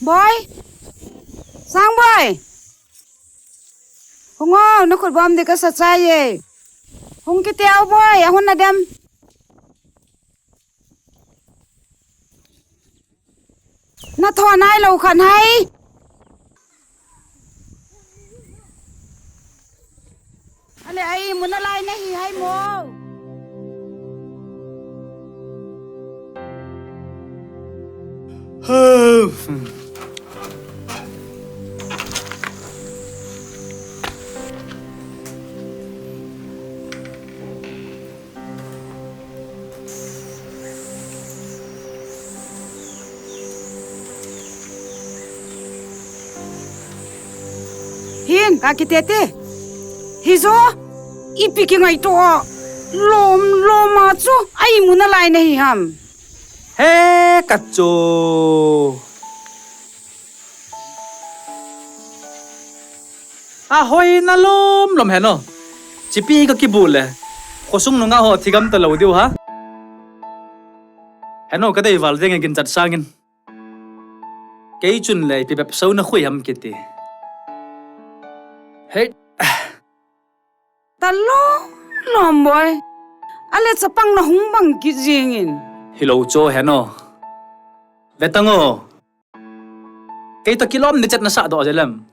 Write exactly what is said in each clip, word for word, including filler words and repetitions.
Boi. Sang boi. Hung o, nakhut bom ding kasa chai e. Hung kit o boi, ahung na dem. Nathoh nailou khat hai. Ale, a-imu nalai nahi hai mo. Hin, kakitete. Hijo, ipi kingaito a. Lom, lom a chu, a-imu nalai nahi ham. He, kacho. Ahoi nalom lom heno. Chipi hi kakibol le. Khosung nungah ho thigam talou diu ha. Heno kadei val ding e ginchat sangin. Kei chun le ipi bep so nakhui ham kiti. Hei. Talom lom boi. Ale chapang nahung bang kit jingin. Hilou cho heno. Vetang o. Kei toh kilom ni chet nasah doh je lem.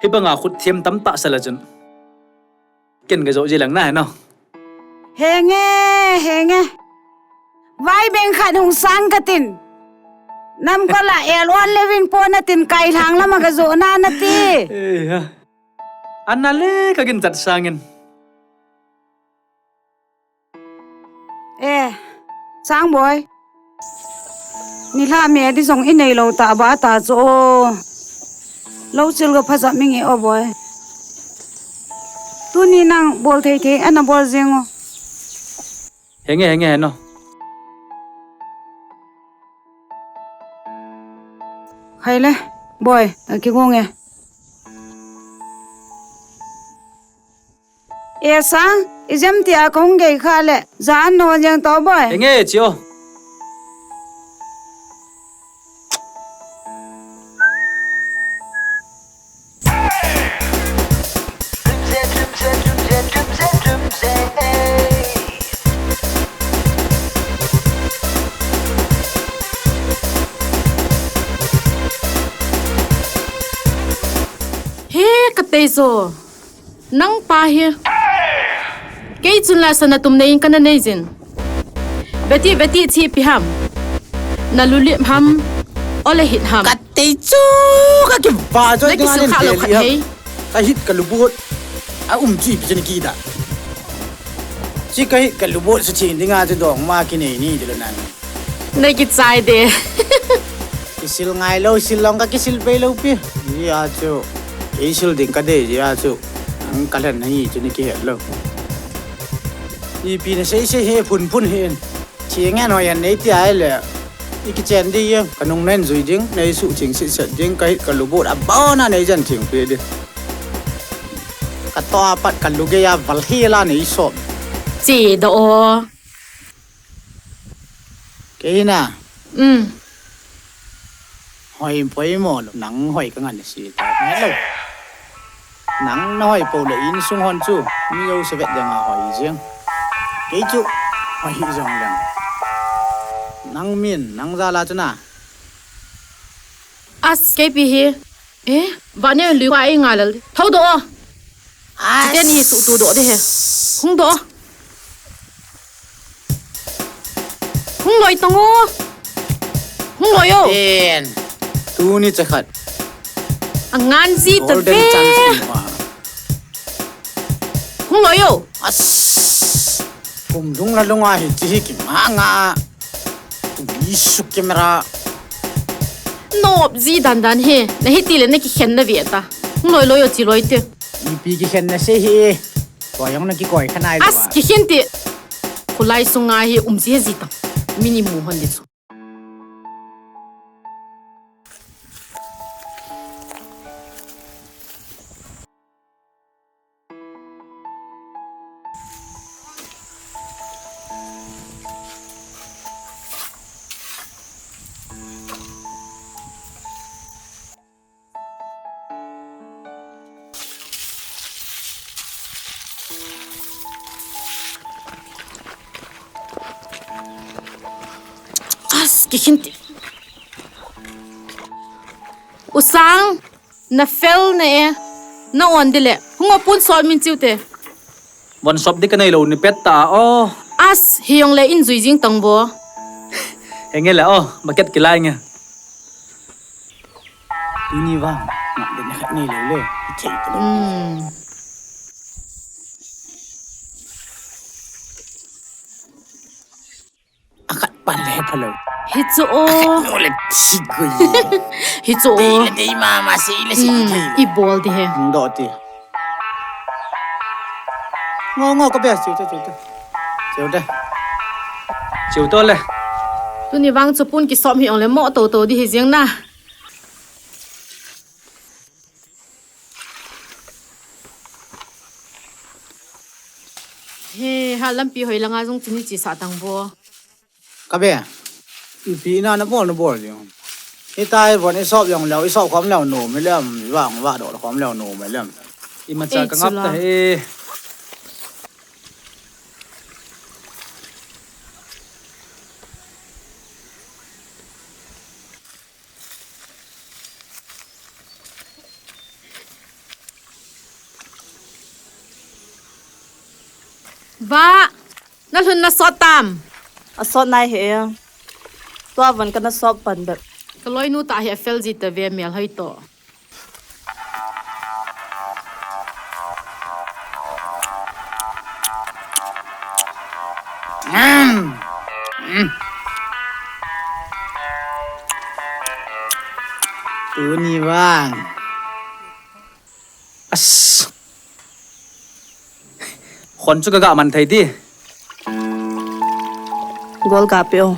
Hibanga khut thiam tamtah sala chun. Ken gajo ji lang na heno. Henge, henge. Vai beng khat hung sang katin. Namkol a el on levin po natin kai lhang lama gajo na nati. Eh, ha. Ana le kaginchat sangin. Eh, Sang boi. Nilhah me di jong inei lou ta ba ta chu o. Lou chil ga phajah mi nge o boi. Tuni nang bol thei thei ana bol jeng o. Henge, henge, heno. Khai le, boi, a kigong e. E Sang, ijemtia kahung gei kha le, ja an no jeng to boi. Henge, chi o. He, katei jo. Nang pa hi. Kei chun la sana tum nei in kana nei jin. Beti, beti chi pi ham. Na lulip ham. Ole hit ham. Katei chu kakiva jo. Na kisu kha lou khat hei. Ka hit ka lubut. A um chi pi chen ki da. Chi ka hit ka lubut sa chi dinga chu dong ma kinei ni dilo nan. Nei kichai de. Kisil ngai lou, sil long ka kisil pei lou pi. Jia chu. Kei sil ding kadei jia chu. Nang kalen nahi chu nei kihet lou. Ipi nasei sei he phun phun hin. Chi ngen ho yan nei ti ai le. I kichen di ye. Ka nung nen jui ding. Nei su ching sit set ding. Ka hit ka lubut a bona nei jan thing pi di. Ka to apat ka lugei a val hi la nei sop. Chi do o. Kei na. Um. Hoi poimo lou, nang hoi ka ngan si ta. Ngai lou. Nang na hoi po le insung hon chu. Mi jouse vet ding a hoi jeng. Kei chu. Hoi hi jong leng. Nang min, nang jal a chu na. As, kei pi hi. Eh, vane lui kwa ei ngai lal. Tho do. As. Chiten hi su tu do de he. Hung do. Hung loi tang o. Hung loi o. Ten. Tuni chakhat. Angan ji ta ve. Golden chance ni wa. Hung loi o. As. Kum lung la lung a hi chi hi ki ma nga. Kum isu camera. Nop ji dan dan he. Na hi ti le na kikhen na ve ta. Hung loi loi o chi loi te. Ipi kikhen na se hi. Koi jong na kikoi khanai. As, kikhen ti. Khulai sunga hi um ji he ji ta. Mini mu hon di chu. Kikhin ti. U Sang, na fel na e. Na on di le. Hung o pun sot min chiu te. Von sop di ka nei lo ni pet ta o. As, hi jong le in jui jing tang bo. Henge le o, bucket kilai nge. Tuni vang, nak den khat nei lo le. Thei ta lo. Hmm. Akhat pan le pha lo. Hi chu o. Akhat no le thi gui. Hi chu o. Dei le dei mama, sei le sei thei le. I bol di he. Hung do ti. Ngo, ngo, ka be, chiu te, chiu te. Chiu te. Chiu to le. Tuni vang chu pun kisop hi ong le mo to to di hi jeng na. He, ha lampi hoi langa jong chini chi sa tang bo. Ka be. Ipi na na bol na bol jing. Hitai von i sop jong leo, i sop khom leo nom hi lem, i vang va do khom leo nom hi lem. Imacha ka ngap ta he. Va, na lhun na sot tam. A sot nai he. Tua van ka na sop pan bep. Ka loinu ta hi a fel ji ta ve mel hoi to. Mm. Mm. Tuni vang. As. Khon chu ka ga man thei ti. Gol ga pe o.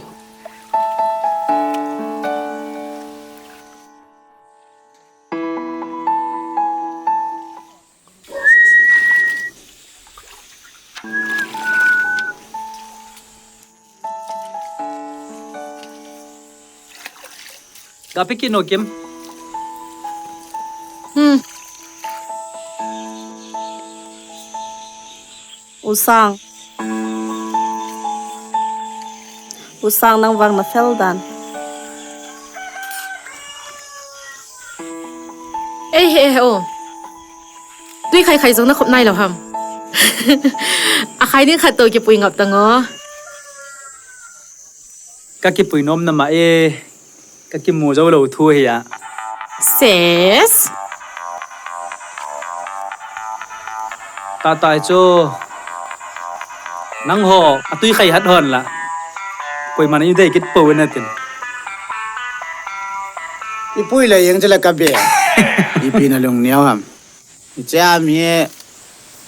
Ga pe kit no Kim. Hmm. U Sang. U Sang nang vang na fel dan. Ei he he o. Tui khai khai jong na khop nai lo ham. A khai ding khat to kipui ngap tang o. Ka kipui nom na ma e, ka kimu jou lou thu hi a. Ses. Tatai chu. Nang ho, a tui khai hat hon la. Koiman i dei kit pou na tin. I pui la jeng chu la ka be. Ipi na lung neo ham. Hiche a mi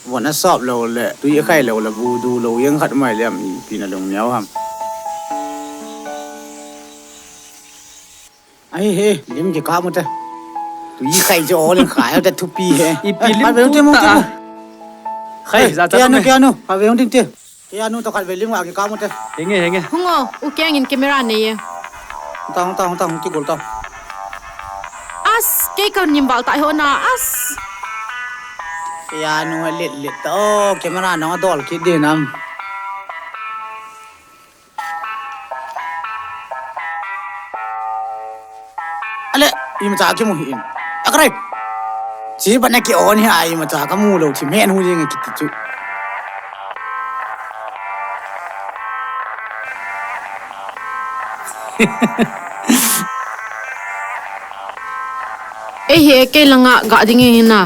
von a sop lou le, tui a khai lou le, bu du lou jeng khat mai le, ipi na lung neo ham. Ai he, lim kikap u te. Tui khai chu o len khai te thupi he. Ipi lim tu ta. Khai, ja cha me. Kei a nu, kei a nu. Kei a nu to khat ve lim nga kikap u te. Henge, henge. Hung o, u Keng in camera nei e. Hung ta, hung ta, hung ta, hung kigol ta. As, kei ka nim bal ta ho na, as. Kei a nu let let ta, o, camera nang a dol kit di nam. Ale, imacha kimu hi in. Akre. Chi bana ki on hi a imacha kamu lou thim hen hu jing kiti chu. Ei he, kei langa ga ding e na.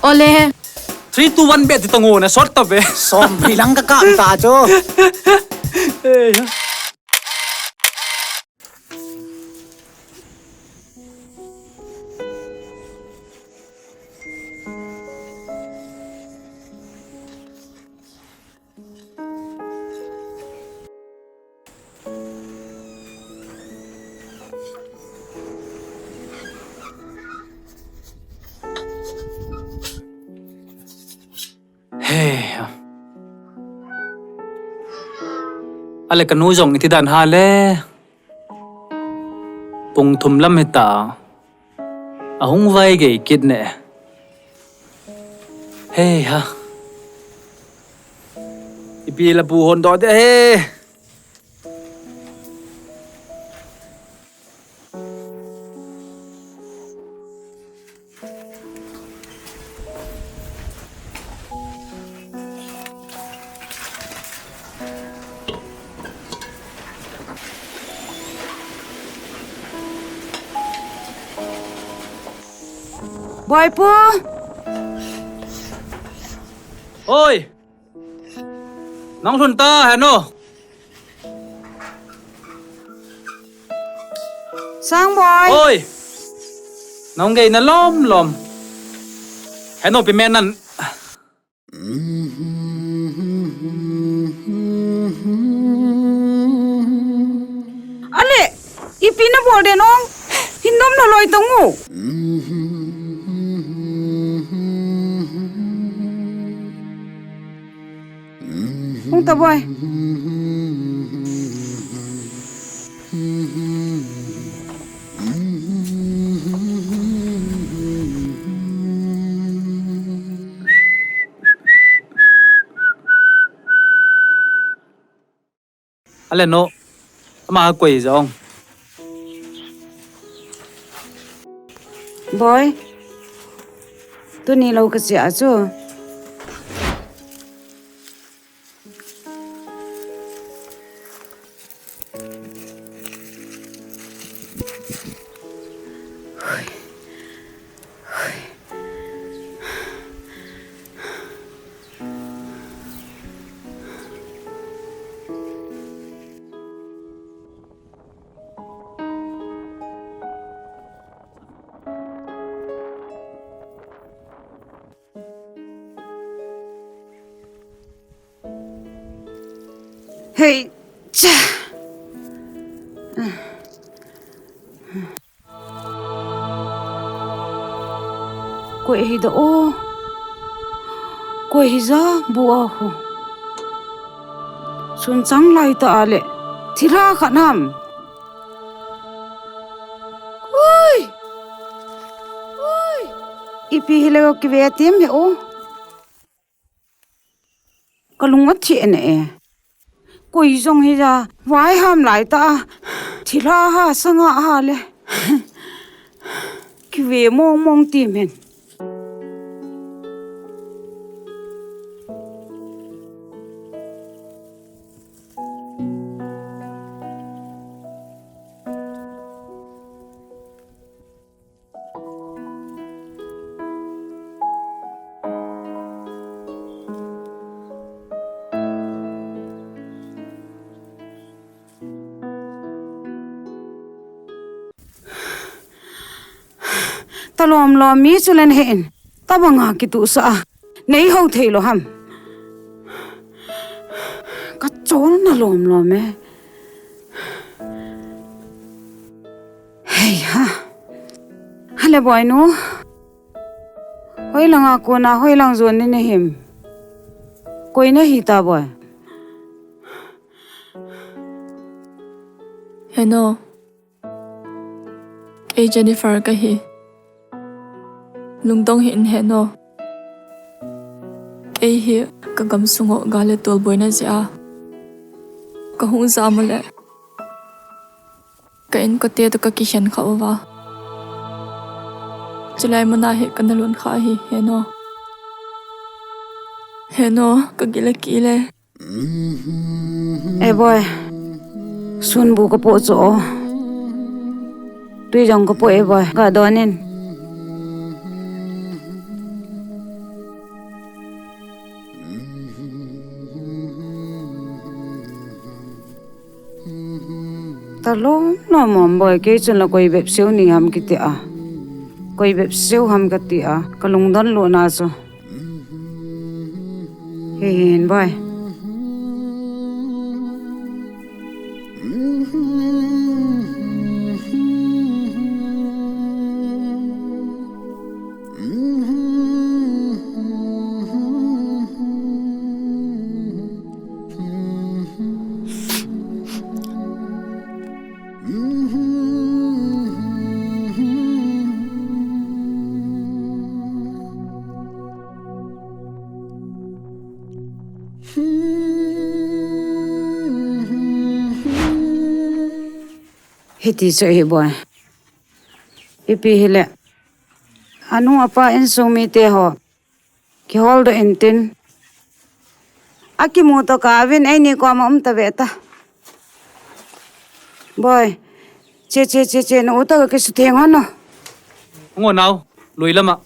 Ole. Three, two, one, bet ti tang o na sot ta ve. Som, bilang ka kam ta chu. Ei. He. Ale kanu jong iti dan ha le. Pung thum lam hita. Ahung vai gei kit ne. He ha. Ipi la bu hon do de he. Boipu. Oi. Nang lhun ta, Heno. Sangboi. Oi. Nang gei na lom lom. Heno pi men nan. Ale, ipi na bol den ong? Hin nom na loi tong u. Hung ta boi. Ale no, ama koi jong. Boi, tuni lou ka chia chu. Hei, cha. Koi hi da o. Koi hi ja bu a hu. Sun chang lai ta a le. Thilha khat nam. Ui. Ui. Ipi hi le ko kive tim he o. Ka lung a thi ne e. Koi jong hi ja, vai ham lai ta. Thilha ha sanga ha le. Kive mong mong ti men. Ta lom lom mi chu len he in. Ta banga kitu sa a. Nei ho thei lo ham. Ka chol na lom lom e. Hei ha. Hale boi nu. Hoi langa kona, hoi lang jon ni na him. Koi na hi ta boi. Heno. Kei Jennifer ka hi. Lungdong hih in Heno. Kei hi ka gamsung u gal le tol boina jeh a ka hung jam u le ka inkote toh ka kikhen kha uva. Chulai muna hi ka na lhun kha hi Heno. Heno, ka gil a kile. E boi, sunbu ka poh cho o. Tui jong ka poh e boi, ka don in. Ta lom lom mom boi, kei chun la koi bep seo ni ham kiti a. Koi bep seo ham kati a. Ka lungdon lona chu. Hin boi. Hiti chu hi boi. Ipi hile. Anu apa insung mite ho. Kihol doh intin. Akimu toh ka vin eini koma um ta ve ta. Boi. Che, che, che, che, na u toh ka kisutheng hon o. Ngo nau, lui lama.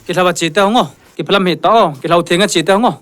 Kilhava chita ngo. Kiphalam hita o. Kilhau thenga chita ngo.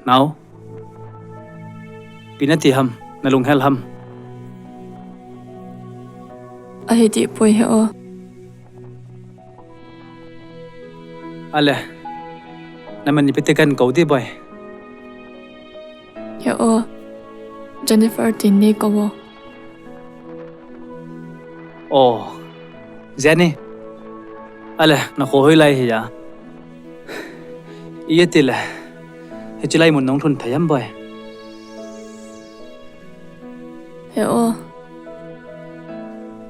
Nao. Ipi nati ham, nalunghel ham. Ahi ti poi he o. Ale. Naman ipi ti kan kou ti boi. He o. Jennifer tin ni kou o. O, Jenny. Ale, nakho hoilai hiya. Iti le. Hiche lai mun nahung lhun thei ham boi. He o.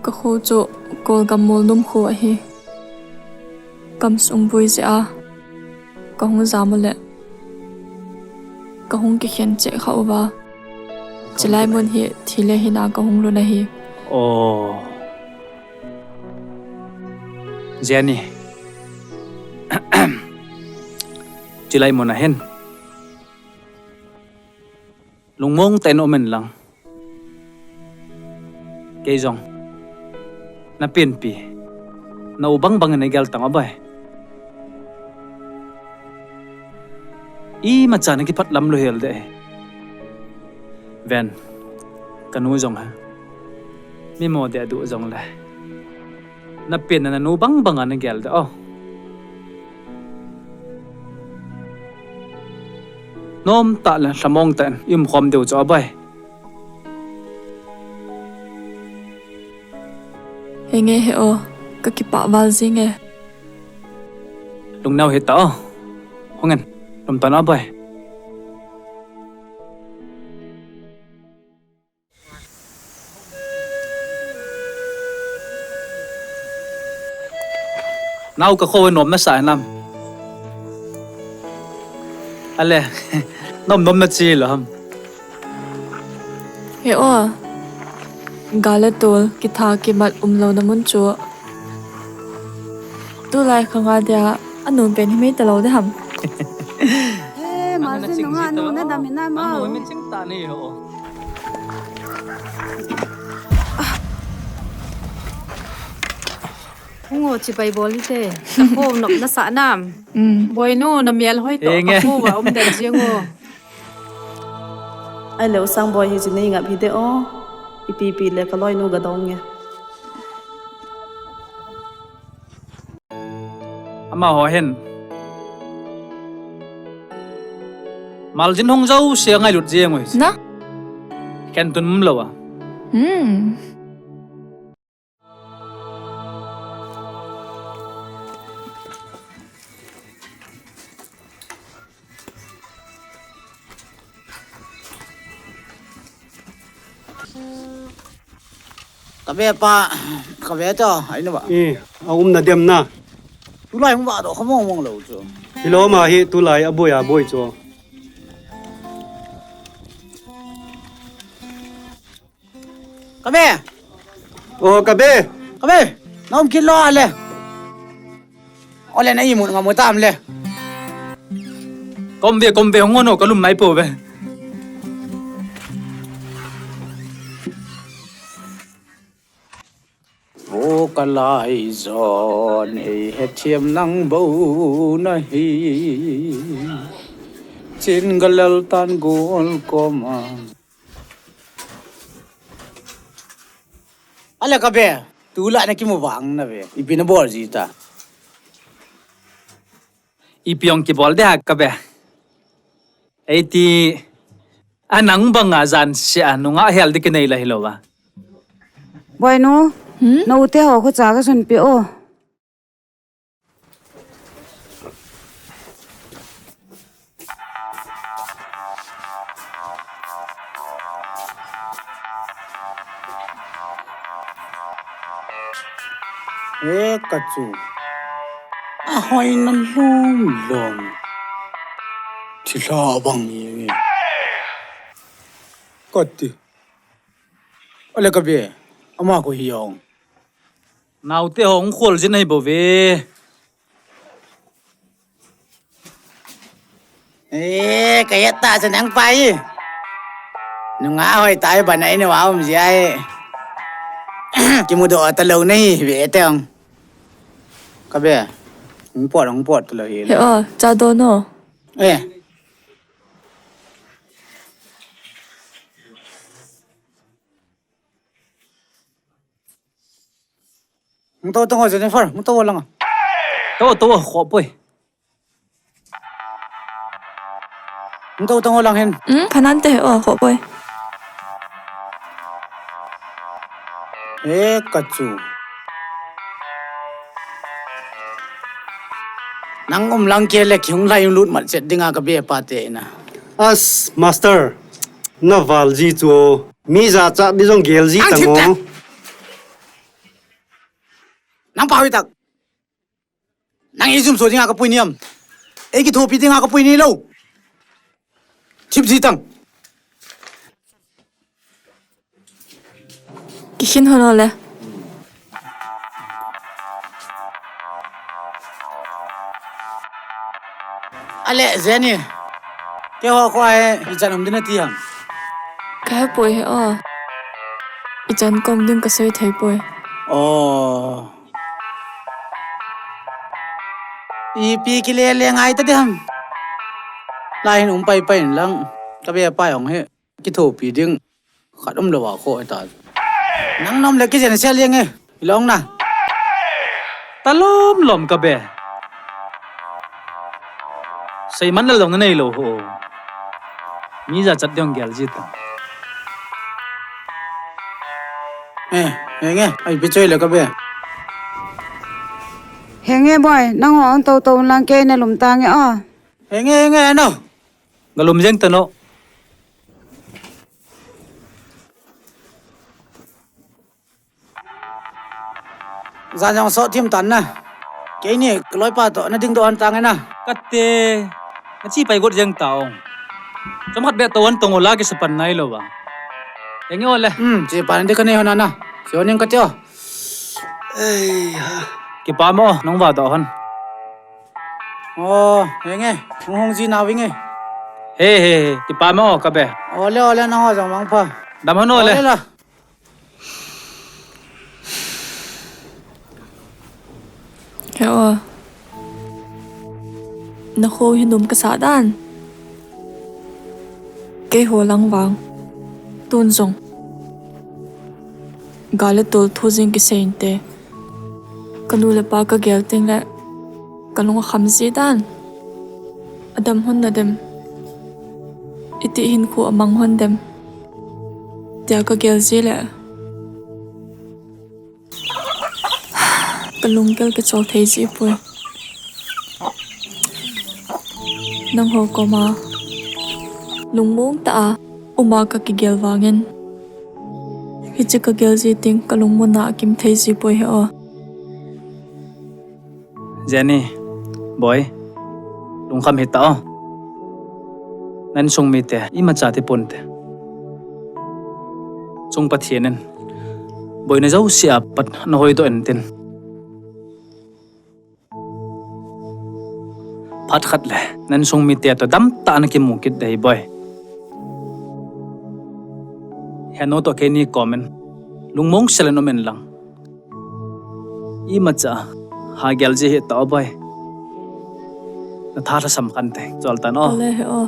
Kakho chu Kolgam Molnom kho ahi. Gamsung vui jeh a. Kahung jam u le. Kahung kikhen cheh kha uva. Chulai mun hi thi le hina kahung lhun ahi. O. Jenny. Chulai mun ahin. Lungmong tah in um in lang. Kei jong. Napenpi. Na u bang bang in nagel tang o boi. Imacha nakiphat lam lou hel de. Ven. Kanu jong ha. Mi mo de du jong le. Napenna nanu bang bang a nagel de o. Nomtah le lhamong tah in i um khom diu chu a boi. Henge he o, kakipah val jing e. Lungneo hita o. Hung in, lum tan a boi. Nao, kakho hi nom nasa hinam? Ale, nom nom nachi lou ham? He o, gal le tol, kitha kimat umlouna mun chu. Tulai khang a dia, anu pen hi mei talou de ham? Eh, Martin nunga anu nadam hinam? Anu mei ching tah ni ho. Hung o, chibai bol hite. Kakho nom nasa nam? Mm. Boinu, namial hoi toh. Henge. Kakho va um den jeng o. Ahile u Sangboi, hiche nei ngap hite o. Ipi ipi le kaloinu gadong nge. Amaho hin. Maljin hung jouse angailut jeng u hi. Na? Khen tun umlou a. Hmm. Ka ve pa, ka ve ta, ai na ba. Eh, a um na dem na. Tulai hung ba do, ka mong mong lou chu. Hilou ma hi tulai a boi a boi chu. Ka ve. Oh, ka ve. Ka ve. Na um kit lou a le. Ole na imut ngam u tam le. Kom ve, kom ve, hung o, ka lum nai po ve. O ka lai jon, ei hethiam nang bou na hi. Chin galal tan gol koma. Ale ka be, tulai na kimu vang na ve. Ipi na bol ji ta. Ipi ong kibol de ha ka be. Eiti, a nang banga jan sia nunga hel di kinei la hilou va. Boinu, hmm? Na u te ho khu cha ka sunpi o. E ka chu. A hoina lom lom. Thilha bang nge. Ka ti. Ale ka be. Ama ko hi ong. Naote hung khol jin ahi bou ve. E, ka ya ta sa nang pai. Nunga hoi tai ba nai ni wa um ji ai. Kimu do ta lo nei ve te ong. Ka be. Hung pot, hung pot ta lo hi. He o, cha do no. E. Hung to, to, Jennifer, hung to lang a. To, to, kho poi. Hung to, to lang hin. Hmm, phanan te, o, kho poi. E, ka chu. Nang um lang ke le ki hung lai lut mat chet dinga ka be pa te na. As, master, na val ji chu. Mi ja cha di jong gel ji ta ngo. Nang pa hoi tak. Nang i jum so dinga ka pui niam. Ei ki thopi dinga ka pui ni lo. Thip ji tang. Ki khin hon o le. Ale, Jenny. Keiho kho a hi, ichan um ding nati ham? Ka he poi he o. Ichan ka um ding ka sei thei poi. O. Ipi kile le ngai ta ding ham? Lai hin um pai pai in lang. Ka be pai ong he. Kithopi ding. Khat um lou a kho ta. Nang nom le kijen sia leng e. Ilong na. Ta lom lom ka be. Seiman lal dong na nei lou ho. Mi ja chat dong gel ji ta. E, henge, ai pi choi le ka be. Henge boy, nang ho ang to to lang ke ne lum ta nge o. Henge, henge, ano. Ga lum jeng ta no. Jan jong so thim tan na. Keini, ka loipa to, na ding doh han tang e na. Kate, na chi pai got jeng ta ong. Chom khat be to han tong o la ki sapan nai lou va. Henge o le. Hmm, chi pan di ka nei hon na. Si hon ning ka ti o. Ei ha. Kipa mo, nang va doh hon. O, henge, hung hung ji na vinge. He, he, he, kipa mo, ka be. O le, o le, nang ho jong mang pha. Dam hon o le. O le la. He o. Na kho hi nom ka sa dan. Keiho lang vang. Tun jong. Gal le tol thu jing kisei inte. Ka nu le pa ka gel teng le. Ka lung a kham ji dan. A dam hon na dem. Iti hin khu a mang hon dem. Tia ka gel ji le. Ka lunggel kichol thei ji poi. Nangho koma lungmong tah a uma ka kigel vangin hiche ka gel ji teng ka lungmon a akim thei ji poi he o. Jenny, Boi, lungkham hita o. Na insung mite imacha ti ponte. Chung Pathen in boina jouse a pat na hoidoh intin. Phat khat le na insung mite toh damtah na kimu kit ding ahi boi. Henu toh keini komin lungmong sel in um in lang. Imacha ha gel ji hita o boi. Na tha lhasam khan te chol tan o. Ole he o.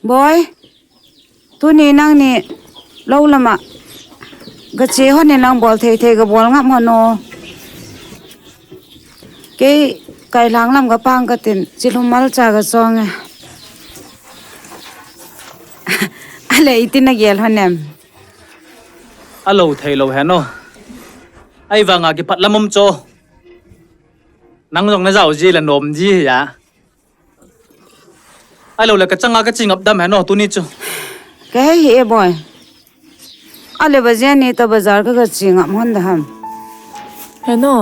Boi, tuni nangni lou lama gache hon in lang bol thei thei gabol ngap hon o. Kei kailhang lam gapang katin, chilhum malcha gachong e. Ale iti nagel hon em? Alou thei lou hen o. Ahivanga kiphat lam um cho. Nang jong najao ji le nom ji hi a. Ahilou le kachanga kache ngap dam hen o tuni chu. Kahei hi e boi. Ale ba Jenny toh bazar ka gache ngap hon da ham. Hen o.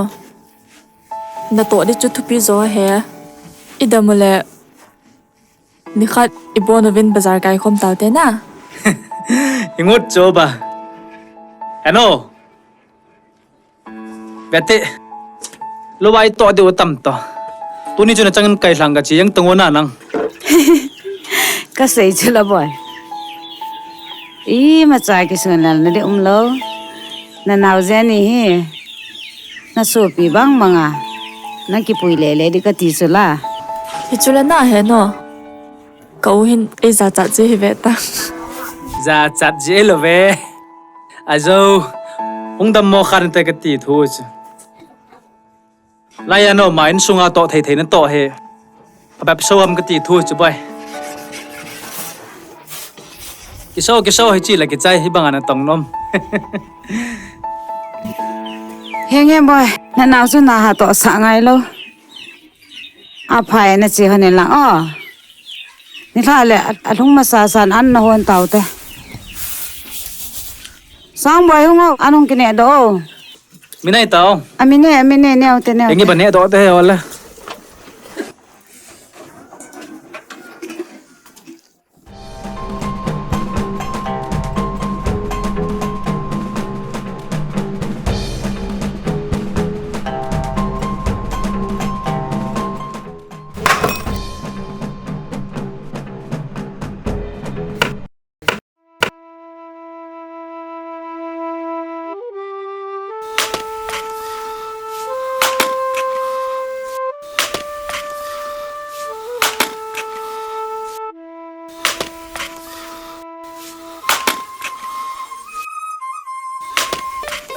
Natoh di chu thupi jo he. Idam u le. Nikhat ibon uvin bazar kaikhom taute na. Ingot cho ba. Hen o. Vete. Lou vai toh diu tam toh. Tuni chu nachangin kailhang gache jeng tang o na nang. Kasei chu la boi. Imacha kisun lal na di umlou. Nanao Jenny hi. Nasopi bang banga. Nakipui lele di kati chu la. Hichu la na hen o. Ka u hin eijachat ji hi ve ta. Jachat ji lou ve. Ajo. Hung dammo khan te kati thu chu. Laiya no ma insunga toh thei thei natoh hi. Abep so ham kati thu chu boi. Kiso kiso hichi la kichai hibanga natong nom. Henge boi. Nanao chu naha tohsah ngailou. Aphai nache hon in lang o. Nilhah le alhung masa san an nahon taute. Sang boi hung o, an hung kine doh o. Minai tao. Amine, amine, neote, neote. Engi ba ne doh te he ole.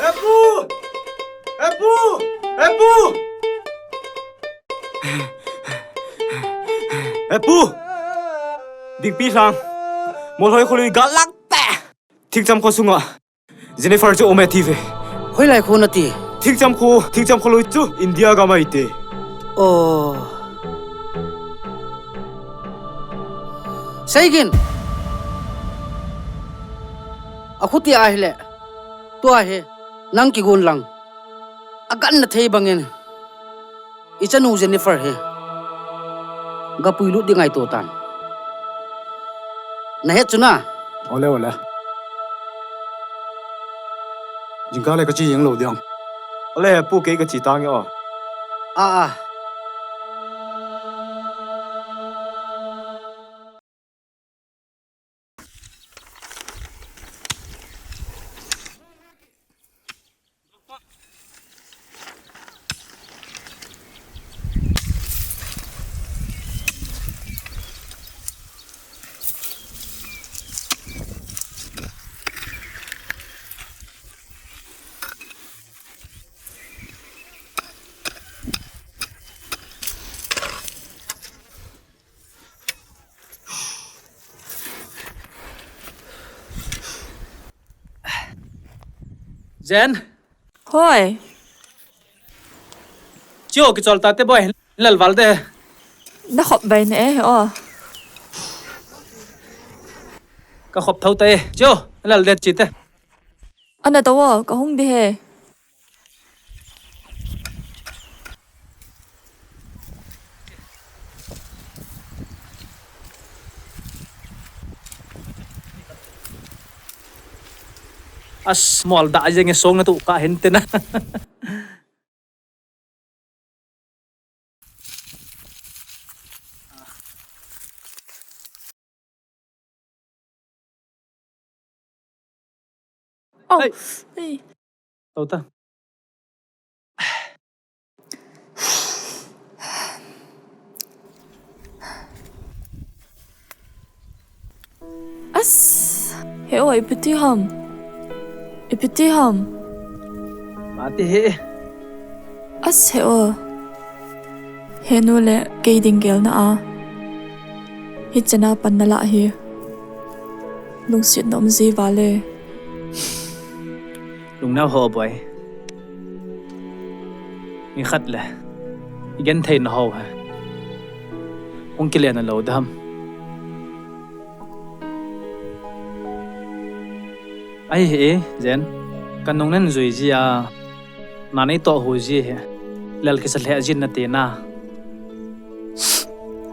Epu! Epu! Epu! Epu! Dingpi lang. Molhoi kholui galak te. Thingcham kho sunga. Jennifer chu um e ti ve. Hoilai kho nati? Thingcham kho, Thingcham kholui chu India gam ahi te. Oh. Seigin. Akhuti ahile. Tua hi. Nang kigon lang. Agan na thei bangin. Ichanu Jennifer hi. Gapui lut ding ahi to tan. Nahet chu na. Ole, ole. Jingkah le kache jeng lou ding. Ole, pu kei kache tange o. A, a. Jen. Hoi. Chio kichol tate boi, lal val de. Nakhop bai ne e, o. Kakhop thou te, chio, lal de chi te. Ana tao, kahung de he. As, mol da jeng e song na tu ka hin te na. Oh. Hey. Hey. Tau ta. As, he o, ipi ti ham. Ipi ti ham. Mati he. As, he o. Henu le kei ding gelna a. Hichena pan nala hi. Lungsetna um ji vale. Lungneo ho boi. Nikhat le. Igenthei na ho he. Hung kile nalou dam. Ahi he, Jen. Kanung nen jui ji a. Nanei toh hu ji he. Lel kisa lheh jin nati na.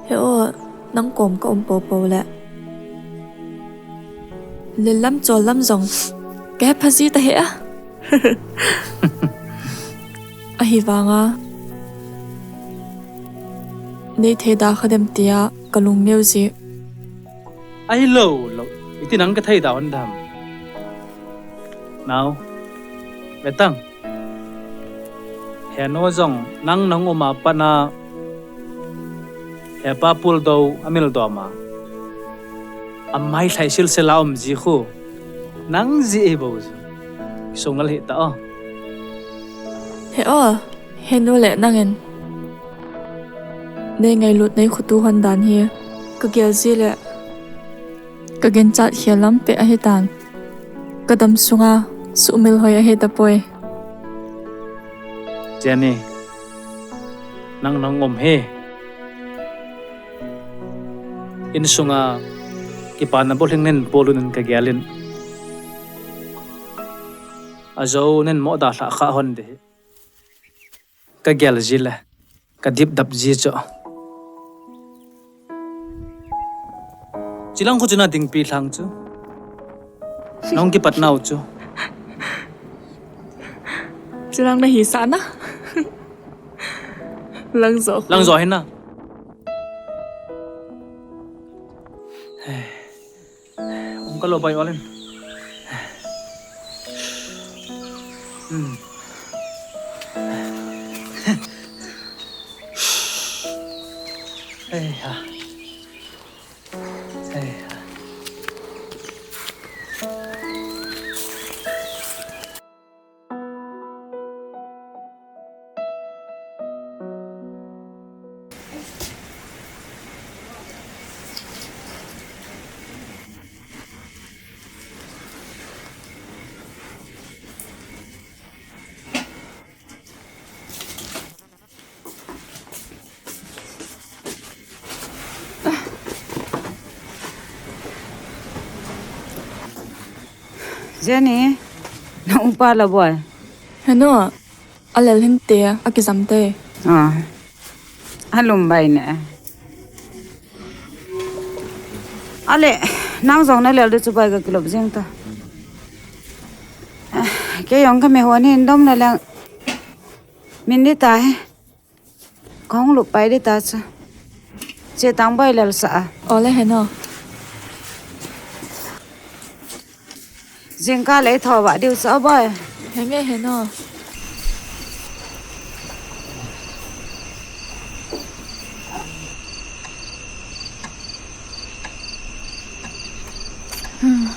He o, nang kom ka um popo le. Lel lam chol lam jong. Ka hepha ji ta he a. Ahivanga. Nei thei da kha dem tia ka lungneo ji. Ahilou, lou. Iti nang ka thei da hon dam. Nao. Vetang. Henu jong nang nang um a pat na. Hepa pul do a mil do ma. Amai thlai sil sila um ji khu. Nang ji e bo ji. Sung lal hi ta o. He o, henu le nangin. Nei ngailut nei khutu hon dan hi. Ka gel ji le. Ka ginchat khel lam pe ahi tan. Ka dam sunga sumil hoi ahi ta poi. Jenny, nang nang um he. In sunga kipana bolhing nen polun ka gelin. Ajo nen mo da hla kha hon de. Ka gel ji le, ka dip dap ji chu. Chilang khu chu na ding pi thlang chu. Nong kipat nau chu. Chilang na hi sa na. Lang zo. Lang zo hi na. Hey. Hung ka lo bai olin. Hmm. Hey ha. Hey ha. Jenny, na upa la boy. Heno, alel hinte, akijam te. Ah, alum bai ne. Ale, nang jong na lel de chu bai ka kilop jeng ta. Kei jong ka me hon hin dom na leng. Min di ta he. Kong lup pai di ta cha. Che tang bai lel sa a. Ole heno. Jingkah le tho va diu cha bai. Henge heno. Hmm.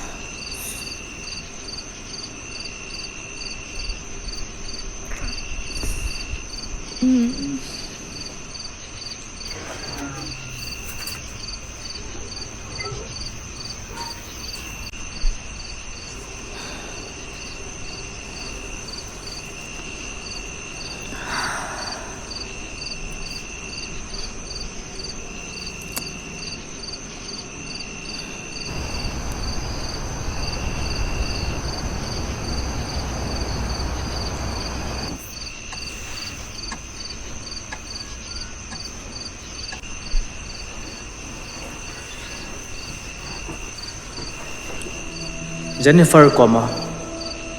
Jennifer koma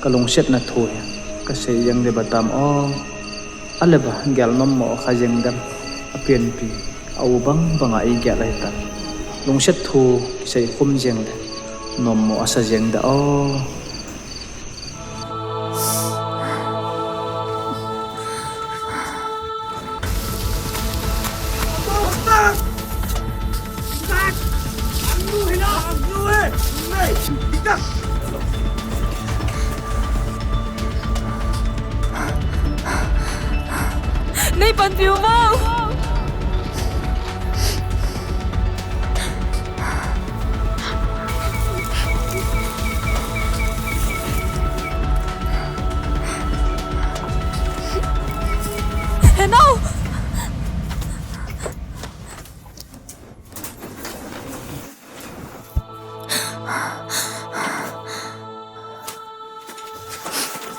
ka lungsetna thu hi ka sei jeng diba tam o. Aleba gel nom mo kha jeng dem, apianpi a u bang banga i gel ahi ta. Lungset thu kisei khum jeng le nom mo asa jeng da o. Nei panpiu vang. He nau.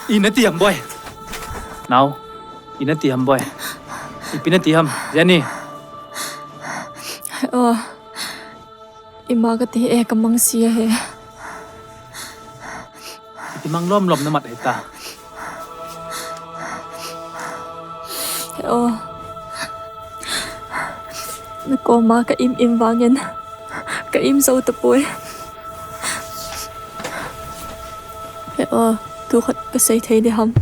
Ina ti ham, Boi? Nau, ina ti ham, Boi? Ipi nati ham, Jenny? Oh, ima kati e, kamang si ahi. Ipi mang lom lom namat hita. He o. Nakoma ka im im vangin ka im jou tapoi. He o, tu khat ka sei thei di ham?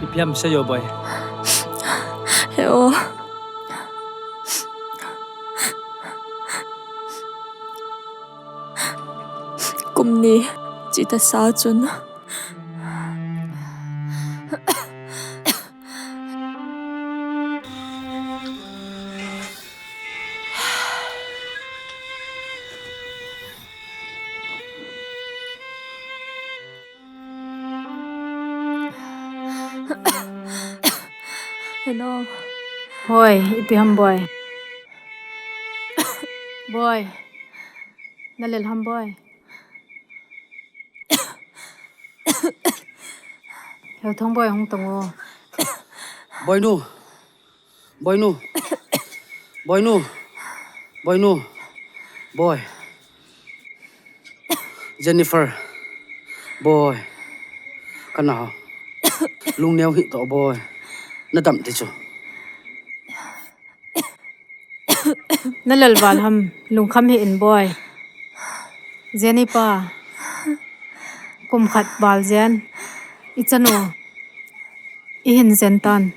Ipi ham sei o, Boi. He o. Kum ni chita sa chun. Hello. Boi, ipi ham Boi? Boi. Nalel ham Boi? Heuthong Boi hung tong o. Boinu. Boinu. Boinu. Boinu. Boi. Jennifer. Boi. Kana ho. Lungneo hih toh Boi. Nadam ti chu. Nalel val ham, lungkham hih in Boi. Jenny pa, kum khat val jen, i chanu, i hin jen tan.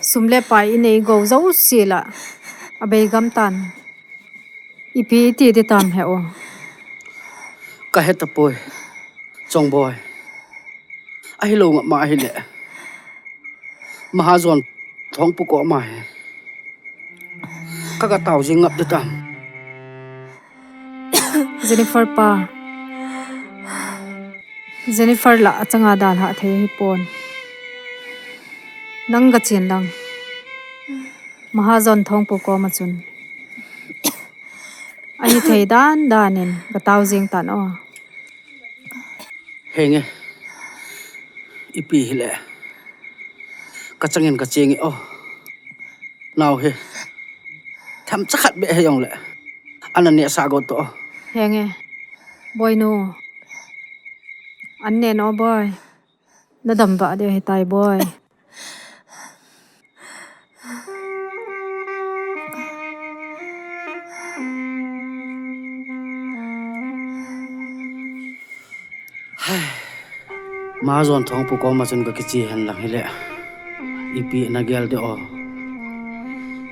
Sum le pai i nei go jouse la, abei gam tan. Ipi iti di tam he o. Ka he tapoi, Chongboi. Ahilou ngap ma ahile. Mahajon Thongpu koma hi. Ka ga tao jing ngap di tam. Jennifer pa. Jennifer la achanga dalha thei hipon. Nang ga chen lang. Mahajon Thongpu koma chun. Ahi thei dan dan in ga tao jing tan o. Henge. Ipi hile. Ka changin ka cheng e o. Nau he. Themcha khat beh he jongle. Ana nehsah go toh o. Henge. Boinu. An nen o Boi. Nadam vah ding ahitai Boi. Mahajon Thongpu koma chun ka kiche hen lang hile. Ipi na gel de o.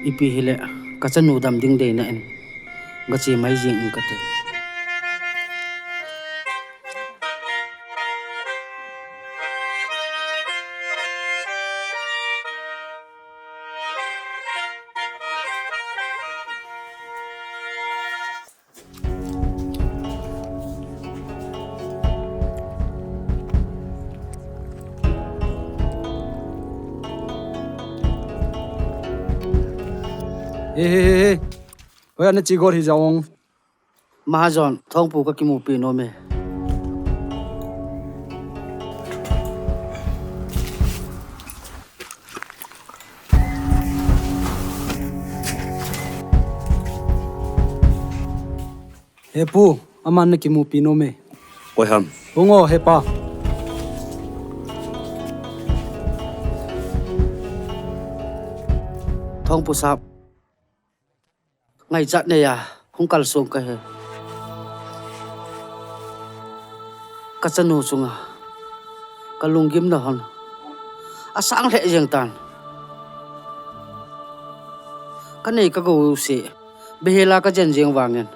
Ipi hile ka chanu dam ding deina in. Ka che mai jing in kati. He, he, he, he. Hoiya na che got hi jong. Mahajon, Thongpu ka kimupi nom e. He pu, aman na kimupi nom e. Koi ham? Hung o, he pa. Thongpu sap. Ngaichat neiya hung kalsong kahi. Ka chanu chunga ka lunggimna hon asang lheh jeng tan. Ka nei ka gou se behela ka jen jeng vangin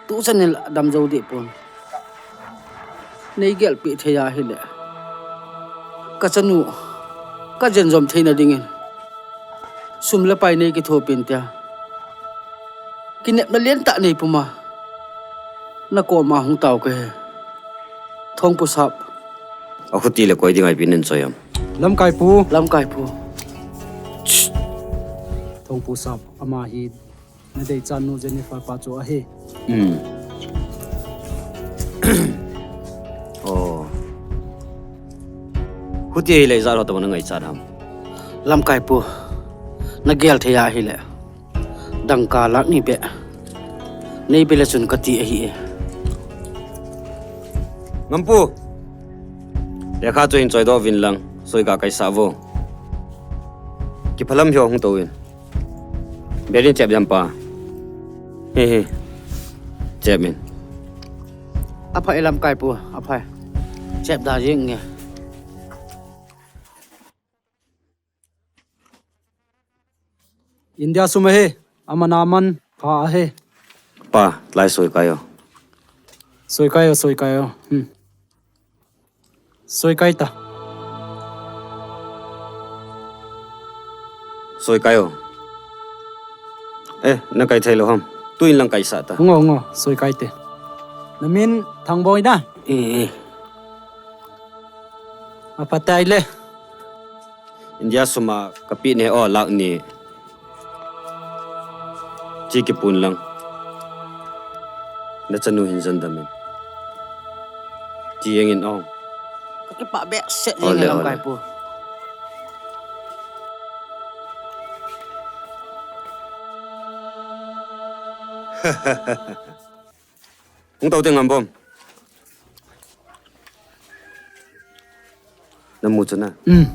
tuchan in la dam jou deh pon. Nei gelpeh thei ahile, ka chanu ka jenjom theina dingin sum le pai nei kithopi in tia kinepna lentah nei puma na koma hung tao kahi. Thongpu sap. Akhuti le koi dinga ipi nei choi am? Lamkai pu. Lamkai pu. Thongpu sap, ama hi na deichat nu Jennifer pa chu ahi. Hmm. Oh. Khuti ahile ijat ho tobang na ngaichat ham? Lamkai pu, na gel thei ahile dangka lakh ni beh nei pe le chun kati ahi e. Ngampu, lekha chu hin choidoh uvin lang, soi ga kaisah vo. Kiphalam hi hung tou in. Berin chep jam pa. Hi hi. Chep in. Aphai Lamkai pu, aphai. Chep da jing nge. India sum ahi, aman aman pha ahi. Pa, lai soi kai o. Soi kai o, soi kai o. Hmm. Soi kai ta. Soi kai o. Eh, na kai thei lou ham? Tuin lang kaisah ta. Ngo, ngo, soi kai te. Na min Thangboi na? Eh, eh. Aphatai le. India sum a kapi ne o lakh ni. Chi kipun lang. Na chanu hin jon dam in. Chi jeng in ong. Ka kipah behseh jeng e Lamkai pu. Hung tou te Ngambom. Na mu chu na. Um.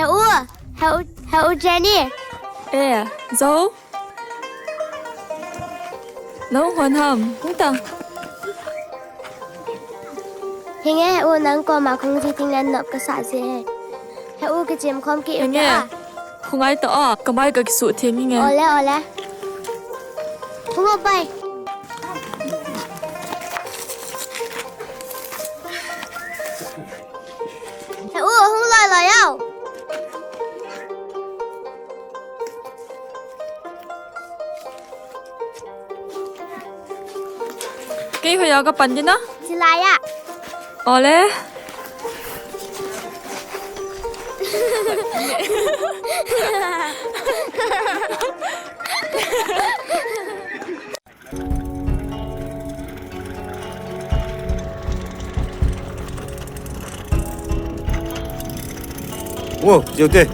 He u, he u, he u Jenny. Eh, Zo. Nang hon ham, hung ta. Hinge he u, nang koma khong ji ting len nop kasa ji he. He u, kichem khom ki u. Hinge. Khungai ta a, kamai kakisuh theng hinge. Ole, ole. Hung o pai. He u, hung lai lai au. Kei hoiya kapan ding na? Chilai a. Ole. Wo, jeu te.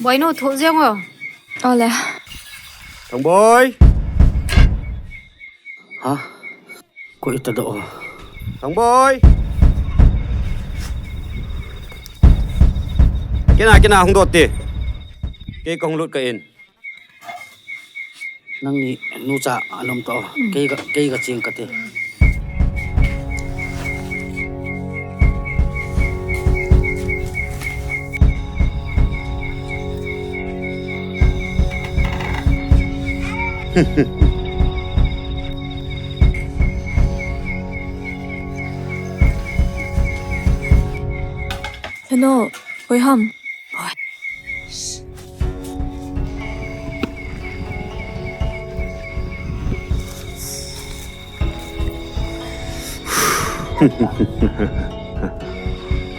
Boinu, thoh jeng o. Ole. Thangboi. Ha? Koi ta doh o. Thangboi. Kena, kena, hung doh te. Kei kahung lut ka in. Nangni nucha anom to. Kei ka, kei kacheng kate. Heno, hoi ham. Hoi.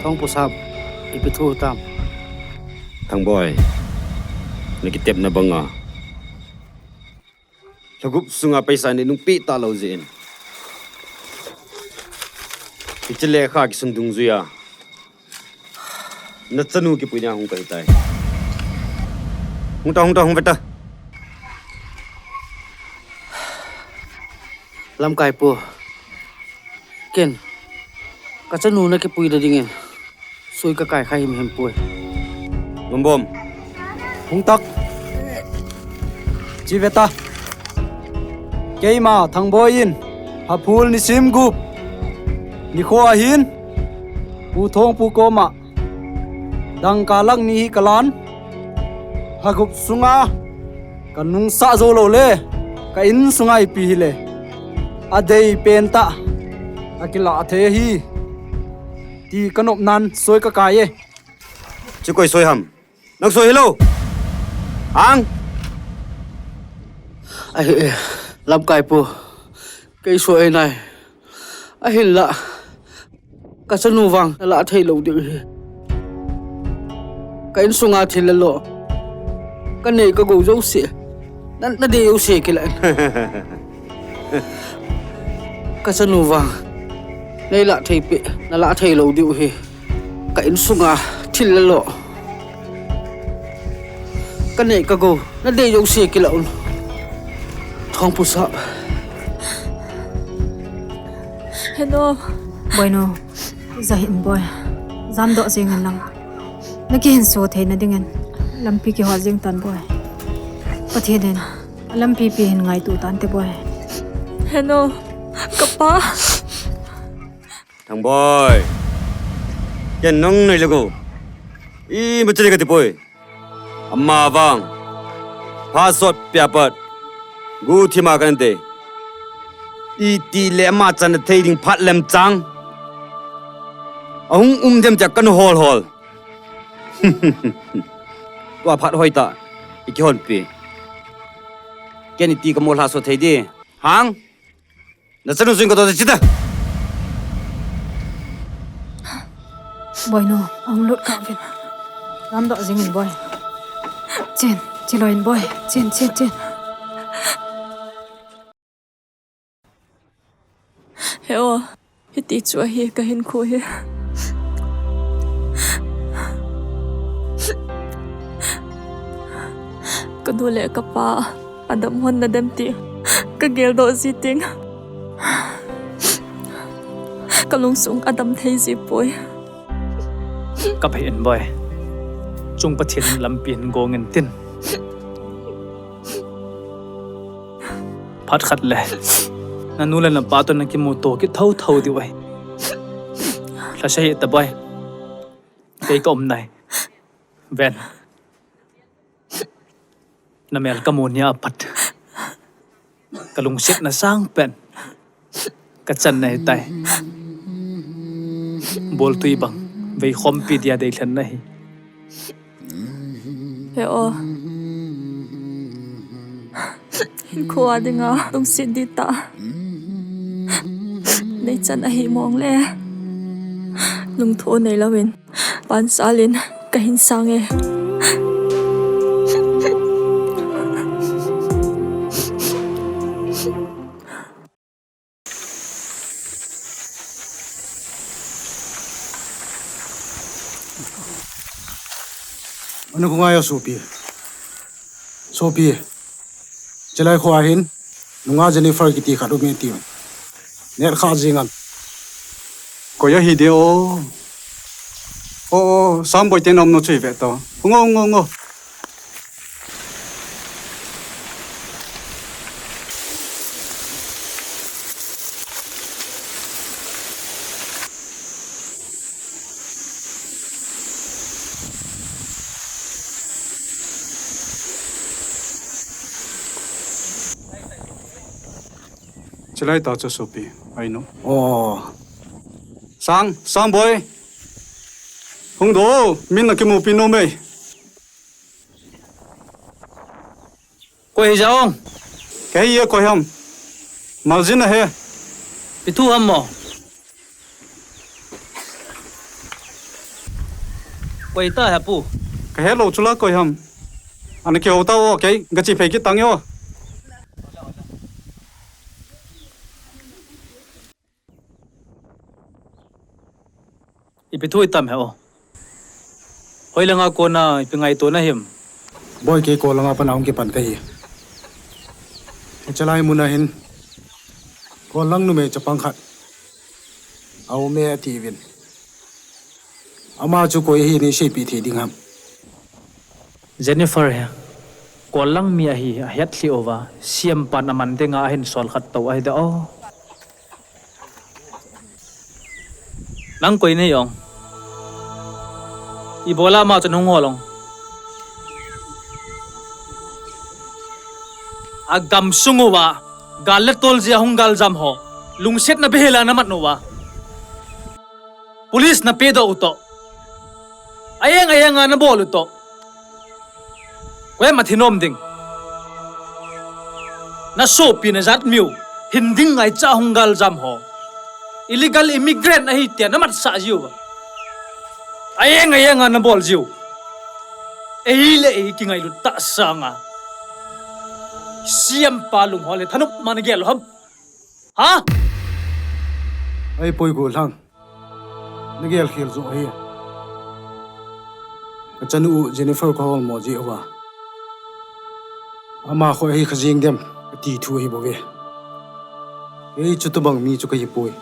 Thongpu sap, ipi thu tam? Thangboi, nakitepna banga lhagup sunga paisa nei nungpi talou jeh in, hiche lekha kisun dungjuia nachanu kipui nia hung kahitai. Hung ta, hung ta, hung veta. Lamkai pu, ken kachanu nakipui da dingin soi kakai kha himhim poi. Mambom. Hung tak. Chi veta. Keima Thangboi in Haphul nisim gup nikho ahin Pu Thongpu koma dangka lakh ni hi kalan, lhagup sunga kanungsah jou lou le ka insunga ipi hile adei pentah akilah thei ahi ti kanopnan soi kakai e. Chu koi soi ham? Nang soi hilou. Ang. Ahi, eh, Lamkai pu, kei soi nai. Ahinla kachanu vang nalah thei lou diu hi. Ka insunga thil le lo, kanei kagou jouse, na, nadei jouse kilah in. Kachanu vang neilah thei peh, nalah thei lou diu hi. Ka insunga thil le lo, kanei kagou, nadei jouse kilah un. Thongpu sap. Heno. Boinu, jahin boi. Jamdoh jingin lang. Nakihinso theina dingin lampi kihot jing tan boi. Pathen in alampi pi hin ngaito tante boi. Heno, kapa. Thangboi, ken nang nei lego, ima chele kati poi. Amavang phat sot pia pat guthima kanate. Itile ama channa thei ding phat lemchang ahung um dem tia kana hol hol. Tua phat hoitah ikihonpi. Ken iti kamolha sot thei di. Hang. Nachanu jing katoh chita. Boinu, ahung lut kah uvin. Jamdoh jingin boi. Chen, chelouvin boi. Chen, chen, chen. He o, hiti chu ahi kahinkho hi. Kanu le kapa adam hon nadem ti kageldoh ji teng, kalungsung adam thei ji poi. Kaphei in boi. Chung Pathen in lampi hin gong intin. Phat khat le nanu le napa toh nakimuto kit thotho diu ahi. Lhase hih ta boi. Kei kaum nai. Ven. Namel kamu nia apat, kalungsetna sangpen kachan nahitai. Boltui bang veikhompi dia deilhen nahi. He o. Hinkho a dinga lungset ditah neichan ahi mong le, lungtho neilouvin pansal in kahin sang e. Ana khongai o sopi. Sopi. Chilai kho ahin, nunga Jennifer kiti khat um e tiu. Net kha jing am? Koi ahi de o. O, o, Samboi te nom no chui ve to. Ngo, ngo, ngo. Chilai ta chu sopi, ahi no. O. Sang, Samboi. Hung do, min nakimupi nom e. Koi hi jong? Kei hi e, koi ham? Margin ahi. Ipi thu ham mo? Koi ta he pu? Ka helou chu la koi ham. Ana kihou ta o, kei gache phei kit tange o. Ipi thu itam he o? Hoilanga kona ipi ngaito na him? Boi, kei kol langa pana hung kipan kahi. Hichelai muna hin kol lang numei chapang khat aume atiuvin. Ama chu koi ahi neiseipeh thei ding ham? Jennifer hi kol lang mi ahi, ahetlhi uva, C M pan aman dinga ahin sol khat tou ahi de o. Nang koi nei ong? Ibola ama chu nahung hol ong? Agamsung uva gal le tol jeh a hung galjam ho lungsetna behela namat uva, police napedoh u toh, aeng aenga nabol u toh, koima thi nom ding? Nasopi najat miu hin ding ngaicha hung galjam ho, illegal immigrant ahi tia namatsah jiuva, aeng aenga nabol jiu, eile ei kingailut tah sanga C M pa lunghol le thanop ma nagel u ham? Ha? Ahipoi Gollhang, nagel khel joh ahi. Kachanu u Jennifer kaholmo jeh uva ama khoi ahi kha jeng dem kati thu ahibouve. Kei chutobang mi chu kahipoi.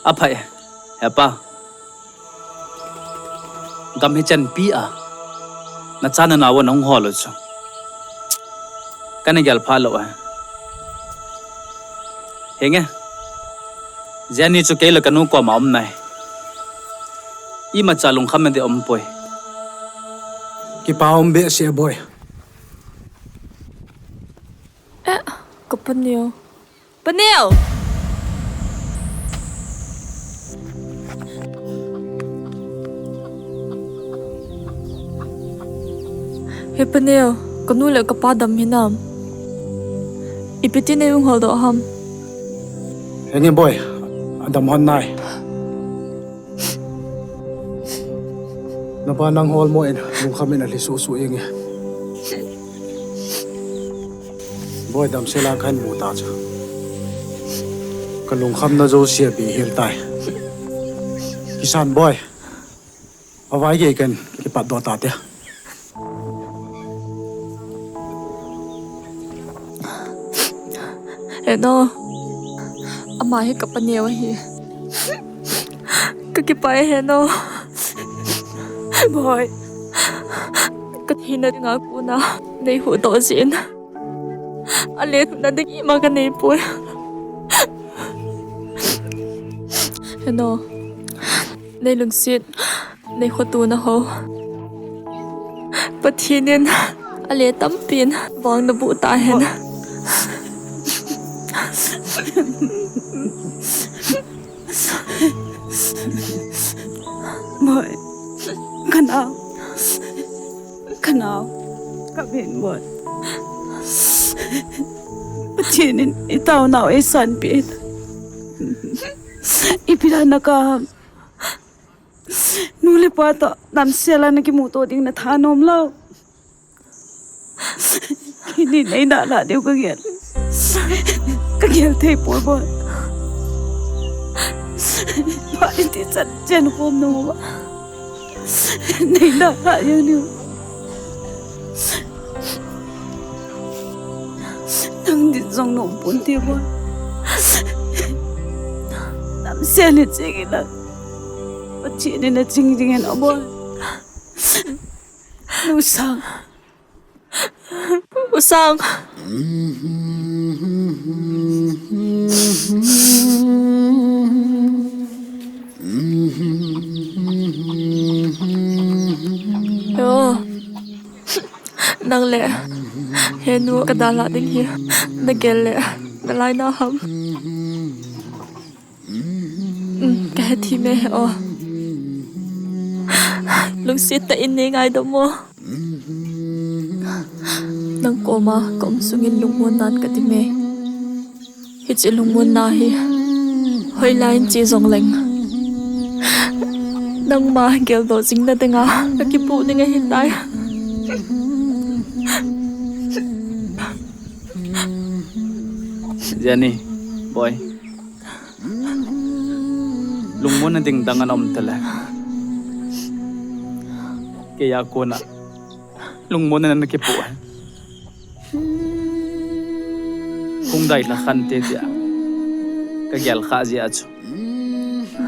Aphai, hepa. Gam hichanpi a nacha nanao nahung hol u chu kana gelpha lou ahi. Henge, Jenny chu kei le kanu koma um nai. Imacha lungkham na ding umpoi. Kipa um behseh boi. Eh, kapa neo. Pa neo! He pa neo, kanu le kapa dam hinam? Ipi ti nei hung holdoh ham? Henge boi, adam hon nai. Napa nang holmo in lungkham in alhi suhsuh inge. Boi, damsel a kahin mu ta chu kalungkhamna jouse abihel tai. Kisan boi, avai gei kahin kipatdoh tate. Heno, ama hi kapa neo ahi. Kakipah e Heno. Boi, kathina dinga kona neihuhdoh jeh in alethuhna ding ima kaneipoi. Heno, neilungset, neikhoto naho Pathen in ale tampin vang naboh tahen. Boi, kanao, kanao, kaben boi. Pathen in itaonau eisanpeh in, ipi dan a kaham? Nu le pa toh damsel a nakimuto ding natha nom lou. Keini neidalhah diu kagel, kagel theipoi boi. Phat iti chan chen khom nung uva neidalhah jeng diu. Nang din jong nom ponte boi. Damsel in ching inlang, Pathen in aching jingin aboi. Nu Sang. U Sang. Yo. Nang le Henu kadalhah ding hi nagel le nalai na ham? Um, kahe thim e he o. Lungset tah in neingaidam o. Nang koma kaum sungin lungmon nan kadim e. Hiche lungmonna hi hoilai in che jongleng Nangma geldoh jing nadinga kakipuh ding ahitai. Jenny, boy. Lungmonna ding dang ana um tale, keiya kona lungmonna nana kipoh e. Hung dai lha khante tia kagel kha jeh a chu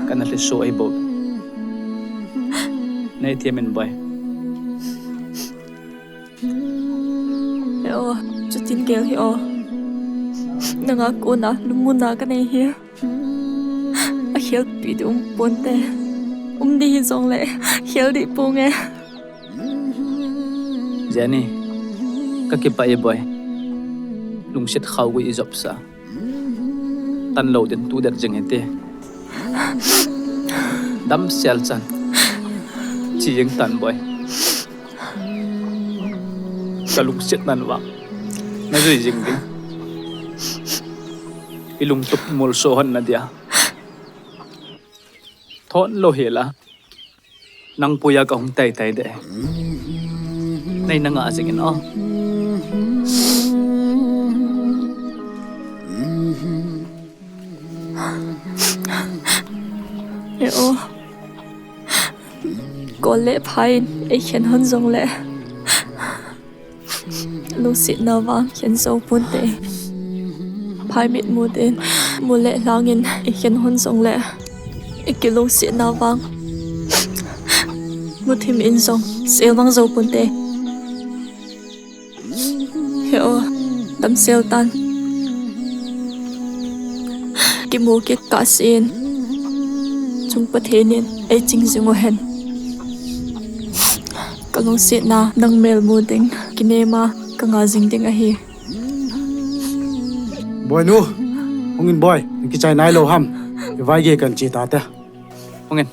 kana lhesoh ahi bou. Nei thiam in boy. He o, chutin gel hih o. Nanga kona lungmonna kanei hi. Akhelpi ding um ponte. Um ding hijongle khel ding ponge. Jenny, kakipah e boy. Lungset khaogui ijopsa. Tanlou din tudet jing hite. Damsel chan che jing tan boy. Kalungset nan vang najui jing ding. Ilungtup molso hon nadia thon lou hela. Nang puiya kahung taitai de. Nei nanga jing in o. He o. Kol le phai in eikhen hon jongle lungsetna vang khen jou ponte. Phaimit mut in, mul le lhang in eikhen hon jongle ikilungsetna vang muthim in jong sel mang jou ponte. He o, damsel tan. Kimu kit kahsen chung Pathen in eiching jing uhen. Kalungsetna nang mel mu ding kinema kanga jing ding ahi. Boinu, hungin boy, nakichai nailou ham? Ivaigei kan che tate. Hungin.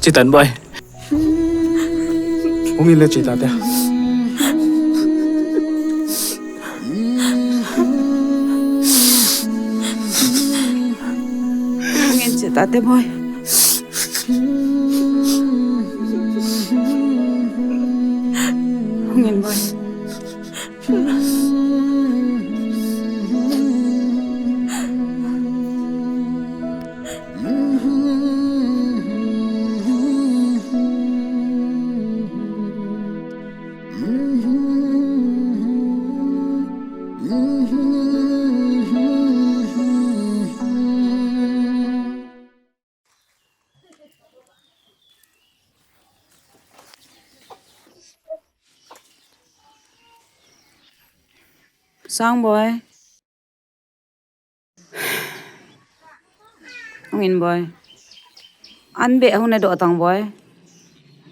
Chetan boy. Hungin le chetate. Hungin chetate boy. Hungin boy. Sang boy. Hungin boy. An be hung na do tang boy.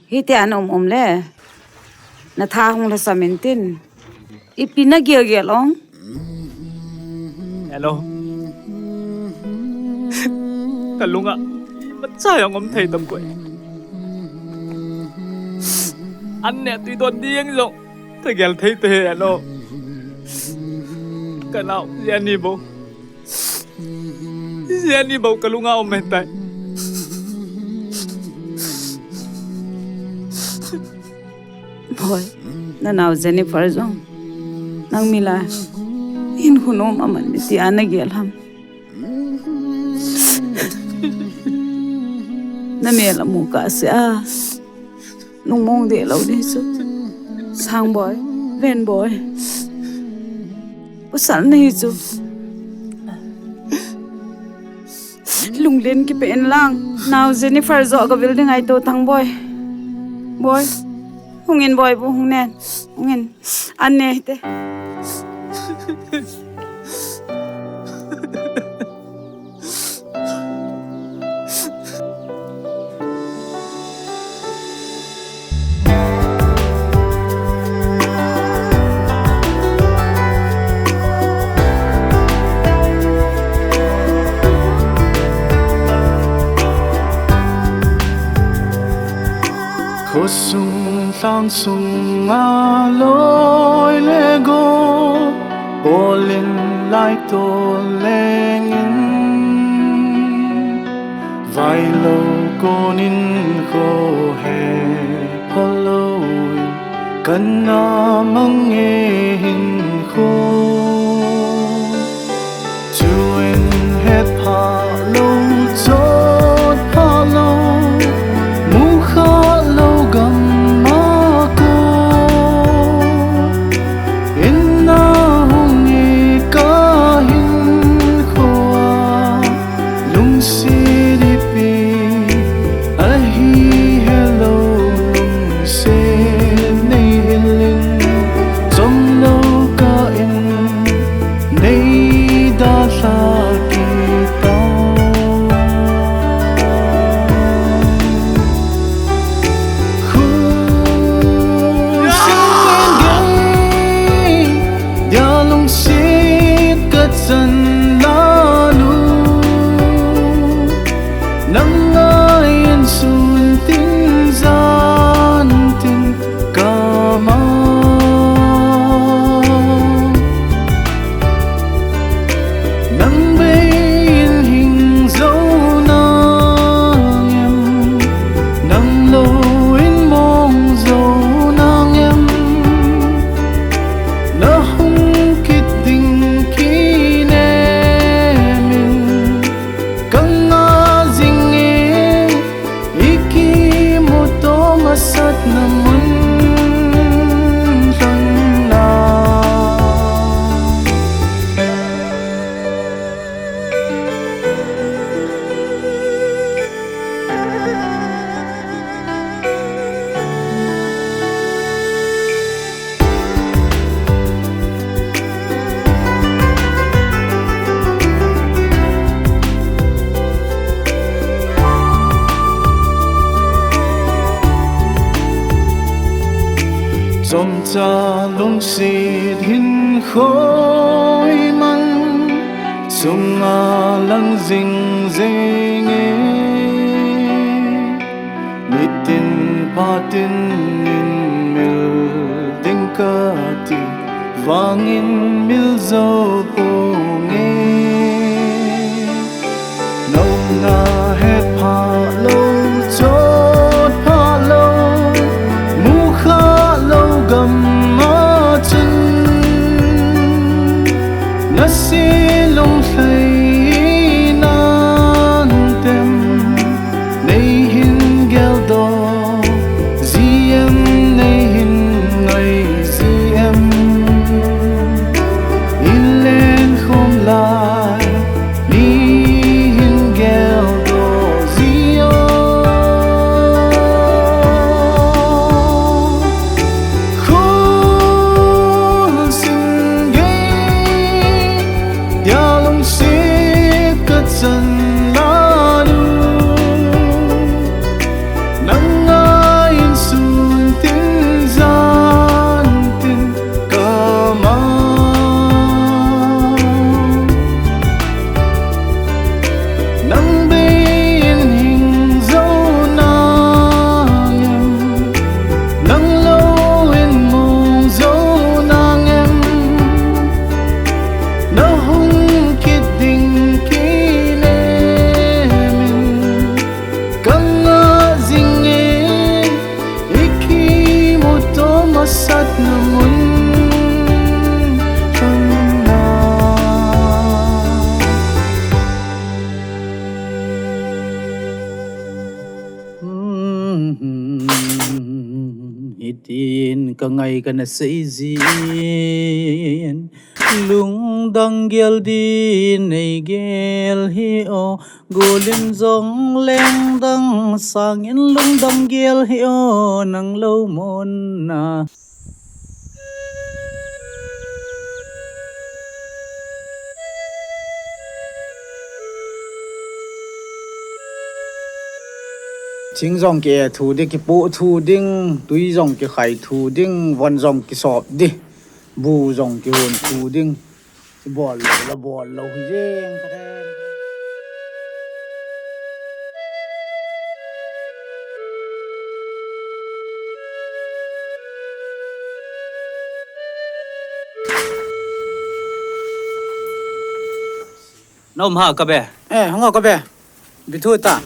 Hiti an um um le. Na tha hung la samin tin. Ipi na gel gel ong. Hello. Kalunga machai ang um thei tam koi. An ne tui don ding jong. Thagel thei te he alo. Kanao, Jenny bou. Jenny bou kalunga um hen tai. Boy, nanao Jennifer jong. Nang mila. Hin hun um aman mi ti ana gel ham. Na mel amu kah se a. Lungmong deh lou ding chu. Sang boy, ven boy. Pasal nahi chu. Lunglen kipe in lang. Nao Jennifer jo ka vil ding ai to tang boy. Boy. Hungin boy bu hung nen. Hungin. An ne te. Sung lhang sunga loi le gol, polin lai tol lengin, vailou konin kho he phalou in, kana mang e hinkho. Chuin het phalou, chot phalou, mu khalou gam'a kon, in a hung e kahinkhoa, lungset ipi ahi helou, lungset nei hilin, chomlou kah in, nei dalha kit tau. Khun sung gei, dia lungset kachan lanu, nang ngaiyin sun tin jan tin kama, nang beiyin hing jou nang em, nang louin mong jou nang em, na hung kit ding kinem in, ka ngah jing e, i kimuto masat na mun lhon na. Chomcha lungset hinkho iman sunga lang jing jenge. Nitin phatin in mil ding kati, vangin mil jou ponge. Na umna het phalou, chot phalou, mu khalou gam'a chun, na se lunglhai nan tem, nei hin geldoh ji em, nei hin ngai ji em, i lenkhom lai, nei hin geldoh ji o. Khun sung gei, dia lungset kachan lanu, nang ngaiyin sun tin jan tin kama, nang beiyin hing jou nang em, nang louin mong jou nang em, na hung kit ding kinem in, ka ngah jing e, i kimuto masat na mun lhon na. Hitin ka ngai kana sei jin, lungdang gel din nei gel hi o, golin jong lengdang sangin lungdang gel hi o, nang lou monna. Thing jong ki-e thu ding, kipoh thu ding, tui jong kikhai thu ding, von jong kisop ding, bu jong kihon thu ding. Bol lou la bol lou hi jeng ka the. Na um ha, ka be. Eh, hung o, ka be. Ipi thu ta.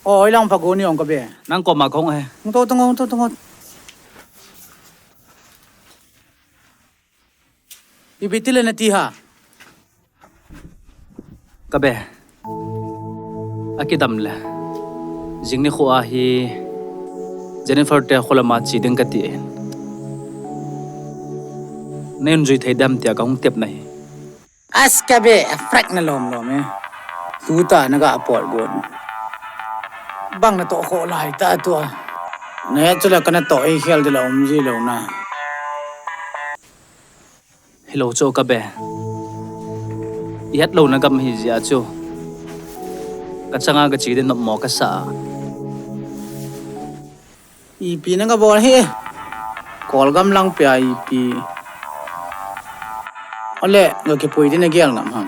O, hoilang pha gon ni ong, ka be. Nang koma kahung ahi. Hung to, tung o, hung to, tung o. Ipi ti le nati ha. Ka be. Akidam le. Jing nikho a hi Jennifer te kho lam a che ding kati ahin. Nei jui thei dem tia kahung tep na hi. As, ka be, a frak na lom lom e. Tuta na ga pot gon. Bang na toh kho lai ta tua. Na he chu la ka na toh ei khel de la um ji lo na. Hilou chu, ka be. I het louna gam hi jeh a chu. Ka changa ka che ding nopmo ka sa a. Ipi na ka bol hi. Kolgam lang pia ipi. Ole, ka kipui ding na gel ngam ham.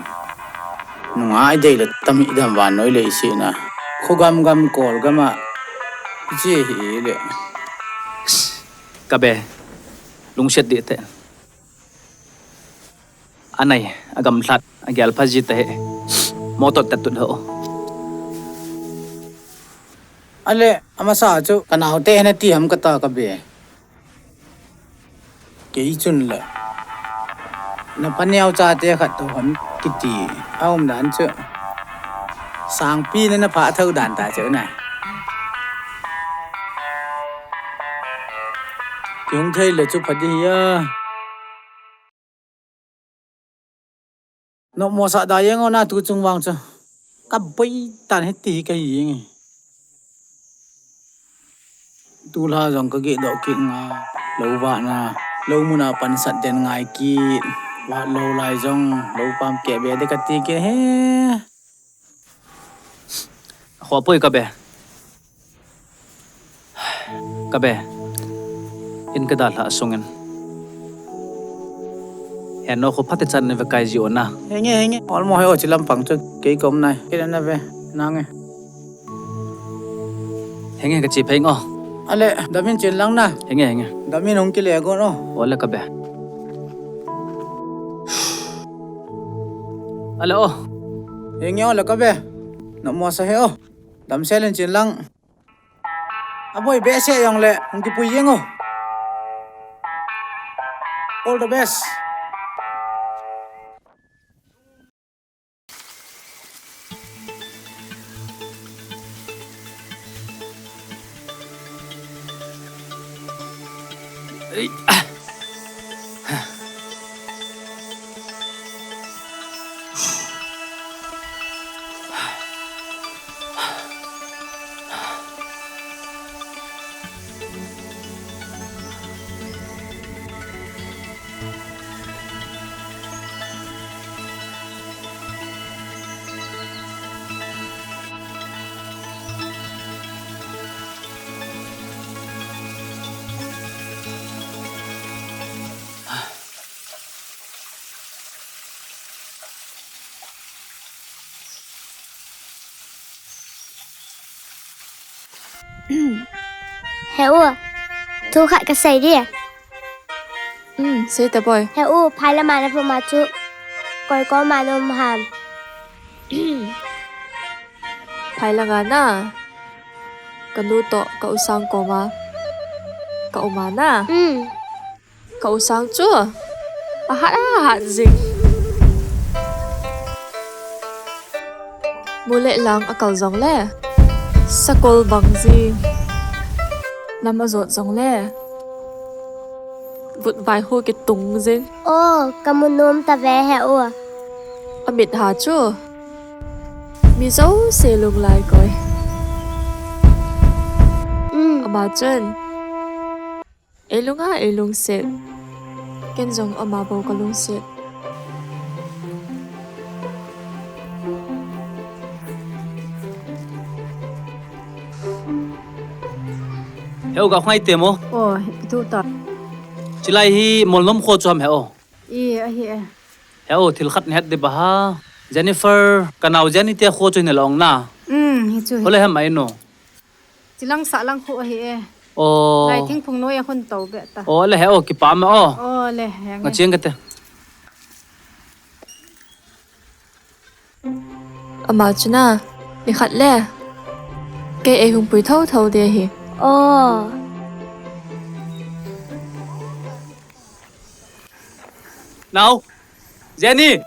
Nunga i dei le tam hi dam vannoi leiset na. Khogam gam Kolgam a. Che hi le. Ka be. Lungset dih te. Anai, agamlhat, agel pha ji ta he. Motor ta tut ho. Ale, amasa chu, ka nao te na ti ham ka ta, ka be. Kei chun le. Na pa neo cha te khat to ham kiti. A um dan chu. Sangpi na na pha thau dan ta chu na. Kihung thei le chu pha di hi a. Nopmo sa da jeng o na tu chung vang chu. Ka boi tan hiti ka hi jeng e. Tulha jong ka geh doh kit nga. Lou vah na. Lou mun a pansat den ngai kit. Vah lou lai jong. Lou pam keh be de ka ti kit he. Kho poi ka be. Ka be. In ka dalha sung in. Heno kho phat chan ni ve kai ji o na. Henge, henge. Ol mo he o chi lampang chu kei kom nai. Kei na ve. Nang e. Henge ka che phei ngo. Ale, dam in chen lang na. Henge, henge. Dam in hung kile gon o. Ole ka be. Ale o. Henge ole ka be. Nopmo sa he o. Damsel in chen lang. Aboi behseh jong le, hung kipui jeng o. All the best. He u, thu khat kasei di. Um, sei ta boi. He u, phai lama na puma chu. Koi koma na um ham. Phai langa na. Ka nu toh, ka u sang koma. Ka um a na. Um. Ka u sang chu ahat ahat jing. Mu le lang akal jong le sakol bang jing. Lam ajot jong le vutvai ho kitung jing. O, ka mu nom ta ve he u. Amit ha chu mi jouse lung lai koi. Um. Ama chun Ei lung a, ei lungset. Ken jong ama bou ka lungset. He u, ka ngai te mo. O, he tu ta. Chilai hi Molnom kho chu ham he u. I, ahi e. He u, thil khat na het di ba ha. Jennifer, ka nao Jenny te kho chu hi na long na. Um, hi chu hi. Hole ham ai no. Chilang sahlang khu ahi e. Aw. Lai thingphung noi a khun to be ta. Aw, le he, aw, kipah e, aw. Aw, le he. Nga chiang kate. Ama chu na, ni khat le. Kei ei hung pui tho tho de hi. Aw. Nau. Jenny!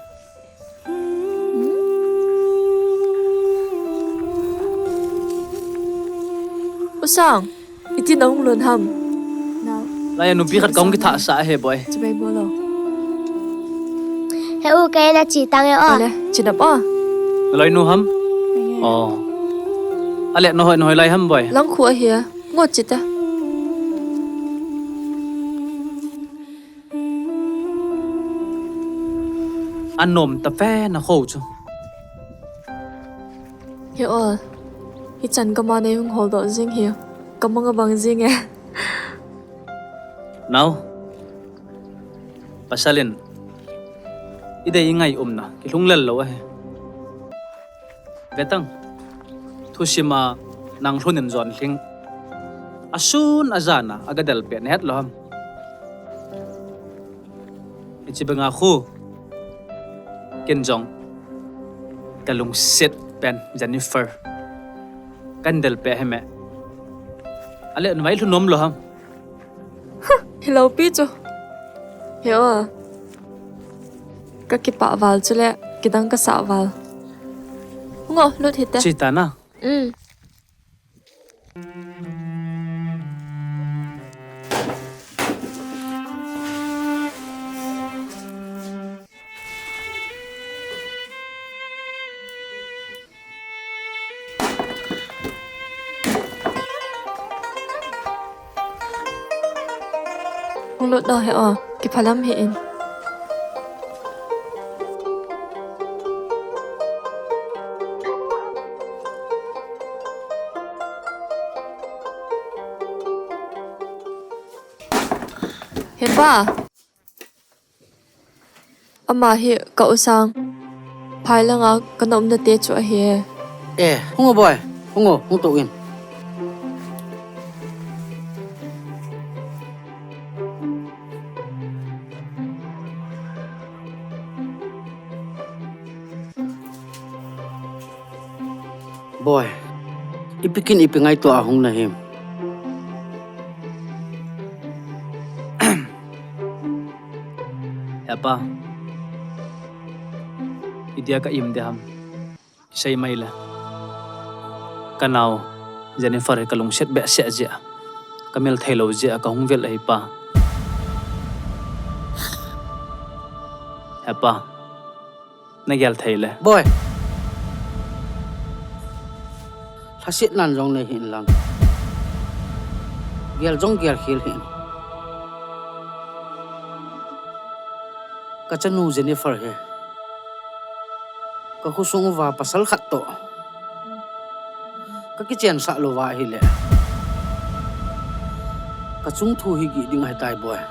U Sang, iti nahung lhun ham? Nau. Lai a nupi khat kahung kithah sah e boi. Chibai bol o. He u, kei na chi tang e o. Ale, chi dap o. Na loinu ham? Aw. Ale, na hoi, na hoi lai ham boi? Lang khu ahi a. Ngot chi ta. Anom ta pen a kho chu. He o, hichan kama nei hung holdoh jing hi, ka mang abang jing e. Nau, pasal in, i dei i ngai umna, kilhung lel lou ahi. Ve tang, thusim a nang lhun in jon lhing. Asun ajan a, aga del pet na het lou ham. Hichi banga khu. Ken jong. Ka lungset pen Jennifer. Kan del pet hi me. Ale, na vai lhun nom lou ham. Hilou pi chu. He o. Ka kipah val chule, kidang ka sah val. Hung o, lut hite. Chi ta na. Um. Hung lut o he o, kiphalam hih in. He pa. Ama hi ka u Sang. Phai langa ka na umna te chu ahi e. Eh, hung o boi. Hung o, hung to in. Boi, ipi kin ipi ngaito a hung na him? Hepa, idia ka im de ham. Sei mai le. Ka nau, Jennifer hi ka lungset behseh jeh a. Ka mil thei lou jeh a ka hung vel ahi pa. Hepa. Na gel thei le. Boi. Lhasetnan jong nei hih in lang. Gel jong gel khel hih in. Ka chanu Jennifer hi. Ka khosung uva pasal khat toh. Ka kichensah louva ahile. Ka chung thu hi gih ding ahitai boi.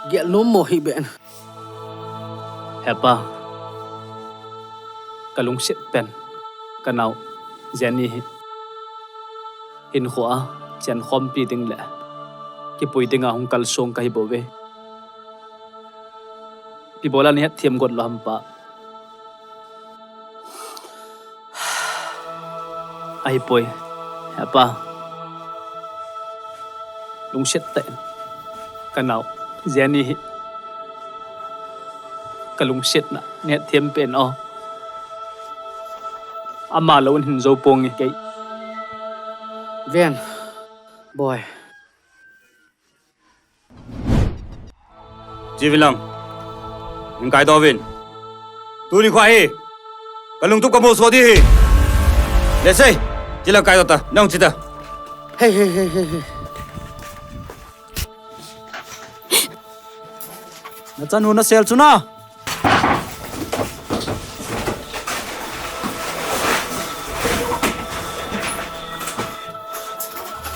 Gel nom mo hih beh in. Hepa, ka lungset pen, ka nau, Jenny hi. Hinkho a, chenkhompi ding le, kipui dinga hung kalsong kahi bouve. Ipi bola nei hetthem got lou ham pa. Ahipoi, hepa. Lungset tah in. Ka nau, Jenny hi. Ka lungsetna, nei hetthem peh in o. Ama lou in hin jou ponge kei. Ven, boi. Chi vin lang. Hin kaidoh vin. Tuni kho hi. Ka lungtup ka molso ding ahi. Lesei. Chi lang kaidoh ta. Nang chi ta. Hei, hei, hei, hei, hei. Na chanu na sel chu na.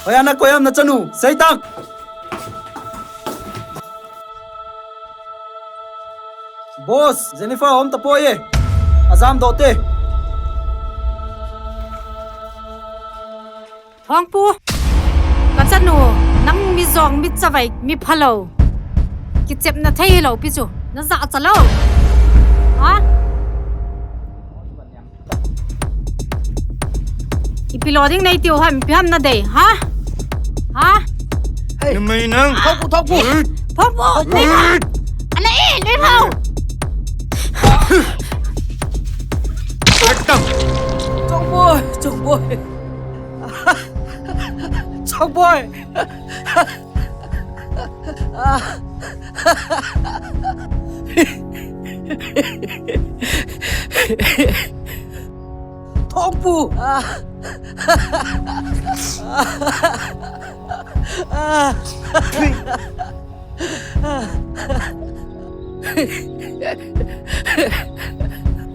Hoiya na koi ham na chanu, sei tang. Boss, Jennifer aum tapoi e. Ajam doh te. Thongpu, ka Chanu, nang mi jong mi chavai mi phalou. Kichepna thei lou pi chu. Na jachat lou. Ha? Ipi lo ding nei tiu ham, ipi ham na dei, ha? Ha? Hey. Numei nang. Thokpu, Thokpu. Thokpu, nei na. Ana e, nei ho. Thokpu, Thokpu. Thokpu. Thokpu.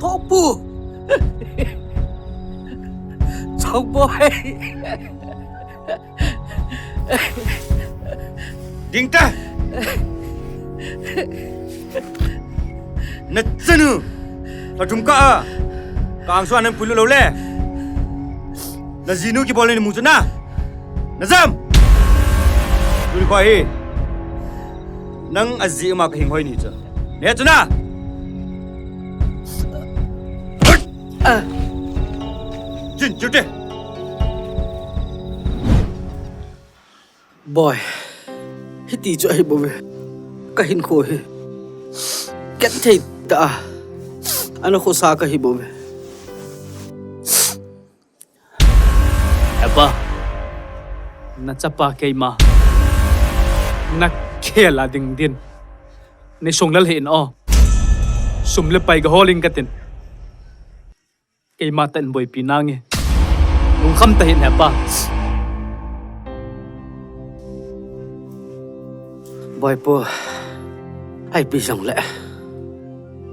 Thokpu. Thokboi. Ding ta. Na chanu. Lha thum kah a. Ka angsuh a nang puilut lou le. Na jinu kibol ni mu chu na. Na jam. Tuni kho hi. Nang ajeh ma ka hing hoi ni chu. Ne chu na. Jin chu te. Boi, hiti chu ahi bou ve. Ka hinkho hi genthei tah a ana khosa kahi bou ve. Hepa, na chapa keima na khel a ding din. Nei sung lel hih in aw. Sum le pai ka hol in ka tin. Keima tah in boipi nange. Lungkham tah hih in hepa. Boipu, ipi jongle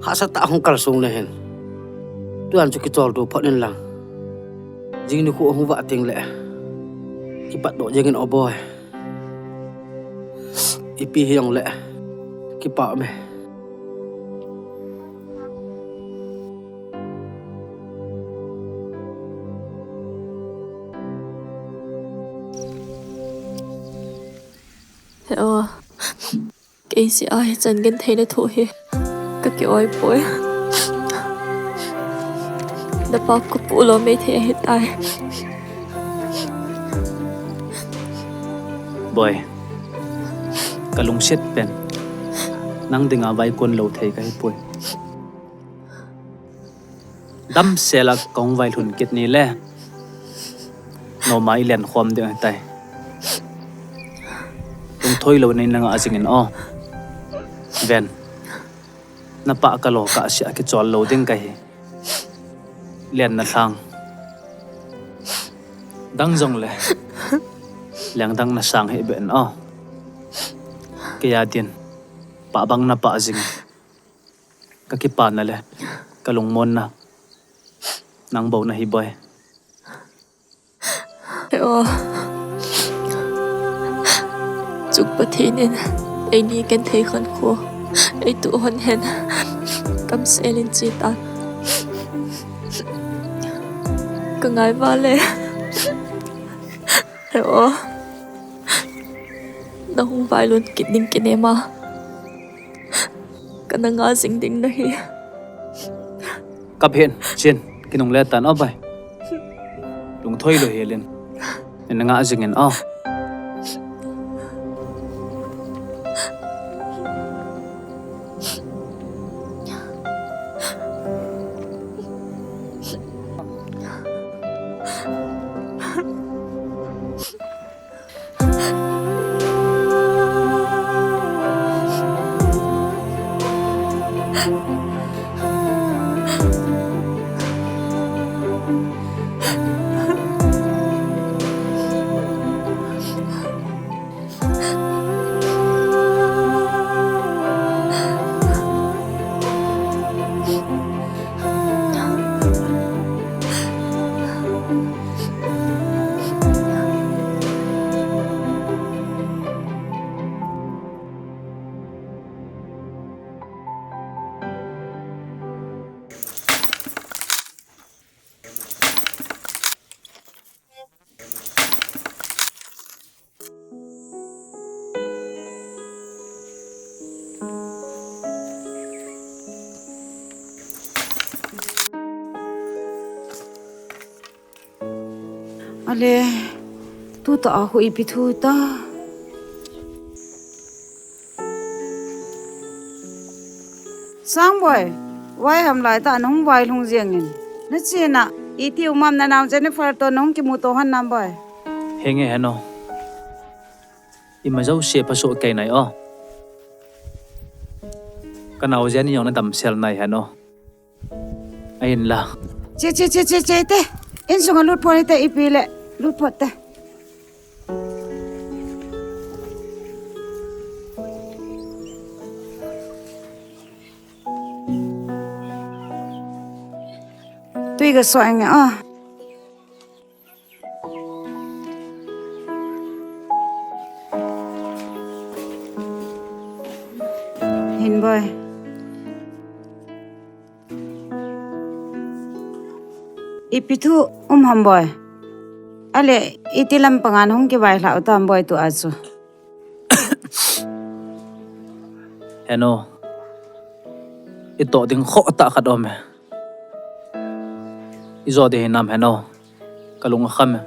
hahsa tah hung kalsung na hin. Tuan chu kichol to phot in lang. Jing nikho hung vah teng le kipatdoh jeng in aw boi. Ipi hijongle kipah me. He aw, kei jeh a hichan genthei na thoh hi ka ki-oi poi. Na pa ka pu lo mei thei ahi tai. Boi, ka lungset pen nang dinga vaikon lou thei kahi poi. Damsel a ka hung vailhun kit ni le, noma i len khom ding ahi tai. Lungthoi lou nei na ngah jing in aw. Ven, na pa ka lo kah seh a kichol lou ding kahi. Len na lhang. Dang jongle lengdang na sang hih beh in aw. Kei a din pah bang na pah jing. Ka kipana le ka lungmonna nang bou na hi boi. He aw. Chung Pathen in eini genthei khankho eituh hon hen. Kamsel in che tan. Ka ngai val e. He aw. Na hung vailhun kit ding kinem a ka na ngah jing ding nahi. Kap hih in, chin, kinungle tan aw boi. Lungthoi lou hel in. Nei na ngah jing in aw. Ale, tuta a khu ipi thu ta. Sangboi, vai ham lai ta nahung vailhung jeng in. Nachena, iti um am nanao Jennifer toh nahung kimuto hon nam boi. Henge Heno. Ima jouse phasoh kei nai o. Kanao Jenny jong nadamsel nai Heno. Ahinla. Che, che, che, che, che te. Insunga lut phot te, ipi le. Lut phot te. Tui kaso inge o. Hin boi. Ipi thu um ham boi. Ale, iti lampanga nahung kivailhah u tam boi tua chu. Heno. Itoh ding khoh tah khat um e. Ijo ding hinam Heno. Kalung akham e.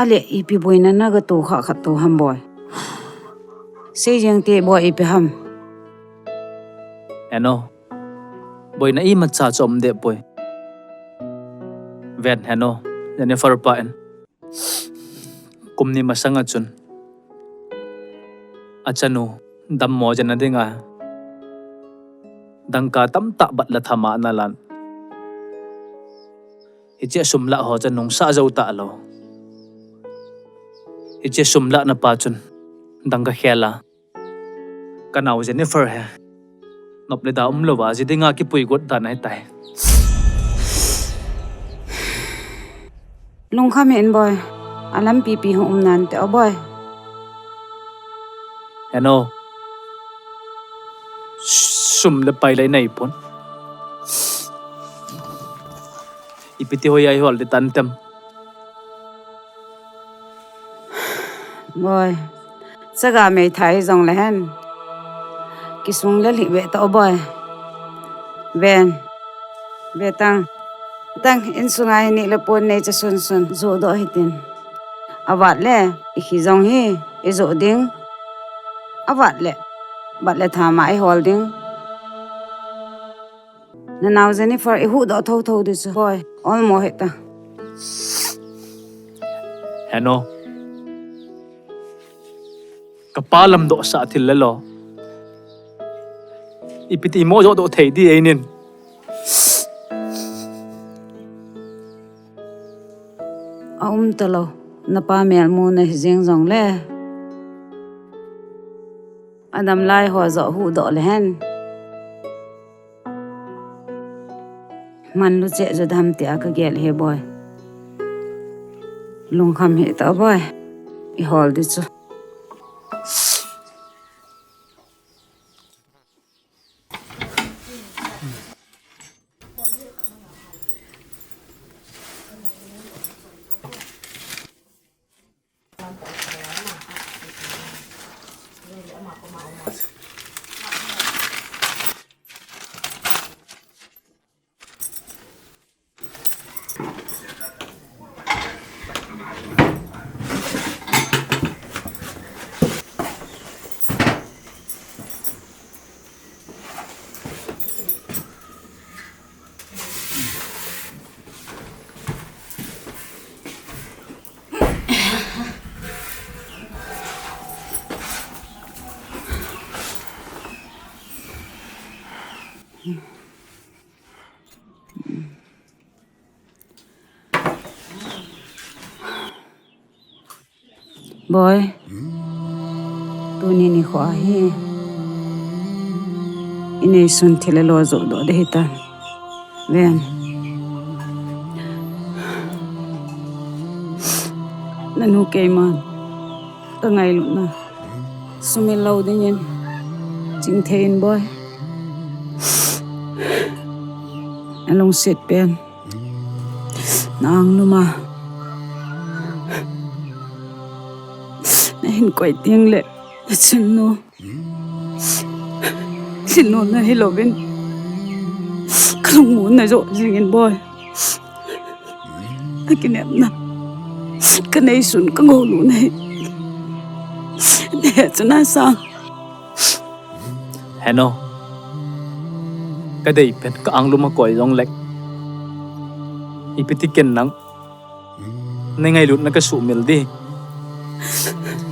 Ale ipi boina nagatoh kha khat to ham boi. Seijeng te boi ipi ham. Heno. Boina imacha chom deh poi. Ven Heno. Jennifer pa in. Kum ni masanga chun. Achanu. Dammo jana dinga. Dangka tamtah bat la thama analan. Hiche sum lah ho chu nungsah jou talou. Hiche sum lahna pa chun dangka khel a. Kanao Jennifer hi. Nop le da umlouva, ji dinga kipui got dan ahitai. Lungkham hih in boi. Alampi pi hung um nante o boi. Heno. Sum le pai le nei pon. Ipi ti hoi a ihol ding tantem. Boi. Chaga mei thai jong le hen. Kisung le lhih ve ta o boi. Ven. Ve tang. Tang insunga hi ni le pon nei cha sun sun. Joh doh hitin. Avat le. Ikhi jong hi. Ijoh ding. Avat le. Bat le thama ihol ding. Nanao Jennifer ihuhdoh thotho ding chu. Boi, olmo hita. Heno. Kapa lamdoh sah thil le lo. Ipi ti mo joh doh thei ding einin. Aum talou. Napa melmu nahi jeng jongle. Adam lai ho joh huhdoh le hen. Manlu cheh jo dam tia kagel hi boi. Lungkham hih ta boi. Ihol ding chu. Boi. Tuni nikho hi. Inei sun thil le lo joh doh ding hitan. Ven. Nanu keiman. Kangailutna. Sumil lou dingin. Chingthei in boi. Nalungset pen. Na anglum a. Nahin koi teng le. Nachinnu. Chinnu nahilouvin. Kalungmon najoh jingin boi. Nakinepna. Ka neisun ka ngolu nei. Nei chu na sang. Heno. Ka dei pen ka anglum a koi jong lek. Ipi ti ken nang. Nei ngailutna ka sumil di.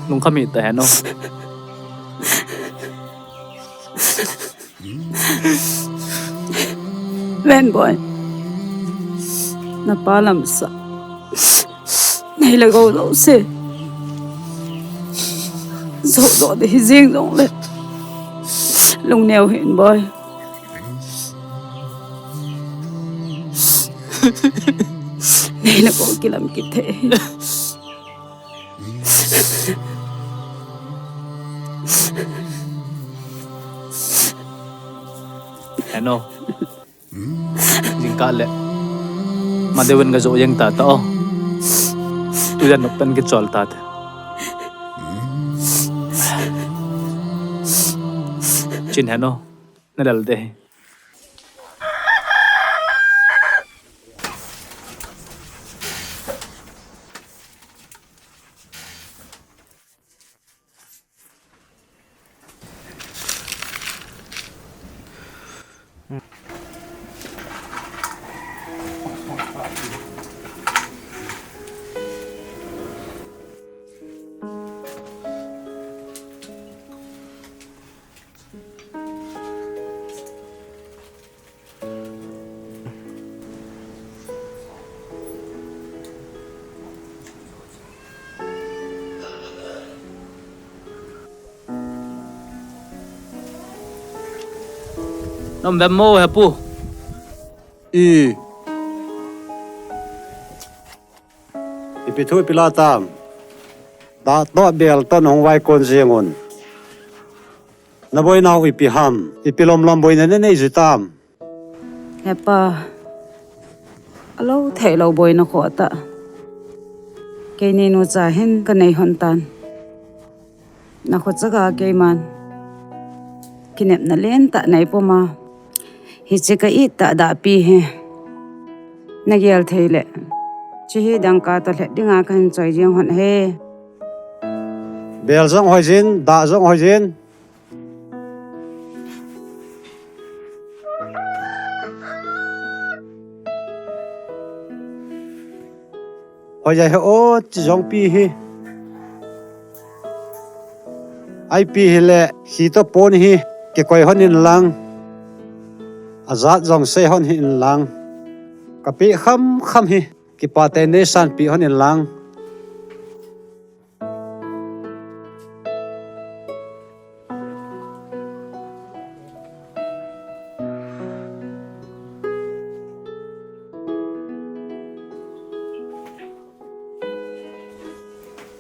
Lungkham hih ta Heno. Ven boi. Na pa lamsa. Nei le gou jouse. Jodoh di hi jing jongle. Lungneo hih in boi. Nei le gou kilam kit thei. Heno. Jingkah le. Madeu in ka jo jeng ta ta o. Tujan nok tan kichol ta te. Chin Heno. Na lel de. Nom vem mo Hepu? I. Ipi thu ipi la tam. Da to bel to nong vai kon jeng un. Na boina u ipi ham, ipi lom lom boina nei nei ji tam. Hepa, alo thei lo boina kho ta. Keini nu cha hin ka nei hon tan. Na kho chaga keiman. Kinepna len ta nei poma. Hiche ka it ta da pi hi. Na gel thei le. Chi hi dangka to lhet dinga ka hin choi jeng hon he. Bel jong hoi jin, da jong hoi jin. Hoi jai he o chi jong pi hi. Ai pi hi le, hi to pon hi, kikoi hon in lang. Ajat jong sei hon hi in lang. Ka pi kham kham hi, kipa te nei san pi hon in lang.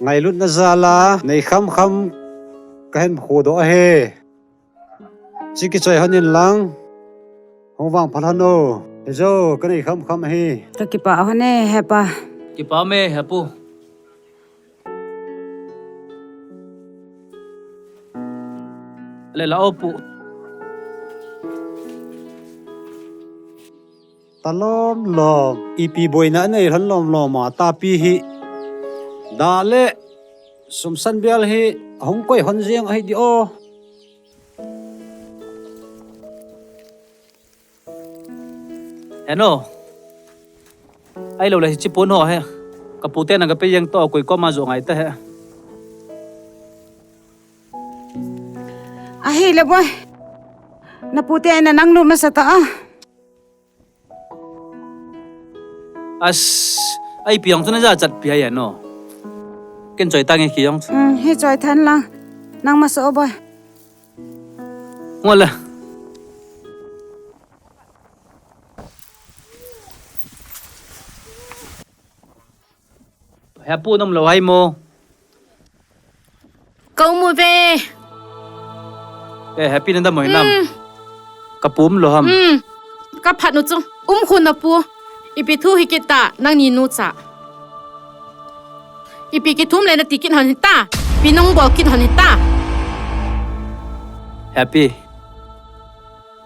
Ngailutna jal a nei kham kham ka hin khodoh ahi. Chi kichoi hon in lang. Hung vangphal hon o. Hejo, ka nei kham kham ahi. Ka kipah hon e, hepa. Kipah me, hepu. Le la o pu. Ta lom lom, ipi boina nei lhon lom lom a, ta pi hi. Da le, sum san bial hi, hung koi hon jeng ahi di o. Heno. Ahilou le hiche pon ho hi. Ka pu te na ka pe jeng to koi koma jo ngai ta he. Ahile boi. Na pu te na nang lut masa ta a. As, ai pi jong chu na jachat pi hai no. Ken choi tange ki jong chu. Hmm, hi choi than la. Nang masa o boi. Ngol la. Hepu nom lou hai mo. Ka um uve. Eh, Happy na dam mo hinam. Hmm. Ka pu um lou ham. Hmm. Ka phat nu chu. Um khun na pu. Ipi thu hi kit ta, nangni nu cha. Ipi kithum le na ti kit hon hita. Ipi nong bol kit hon hita. Happy.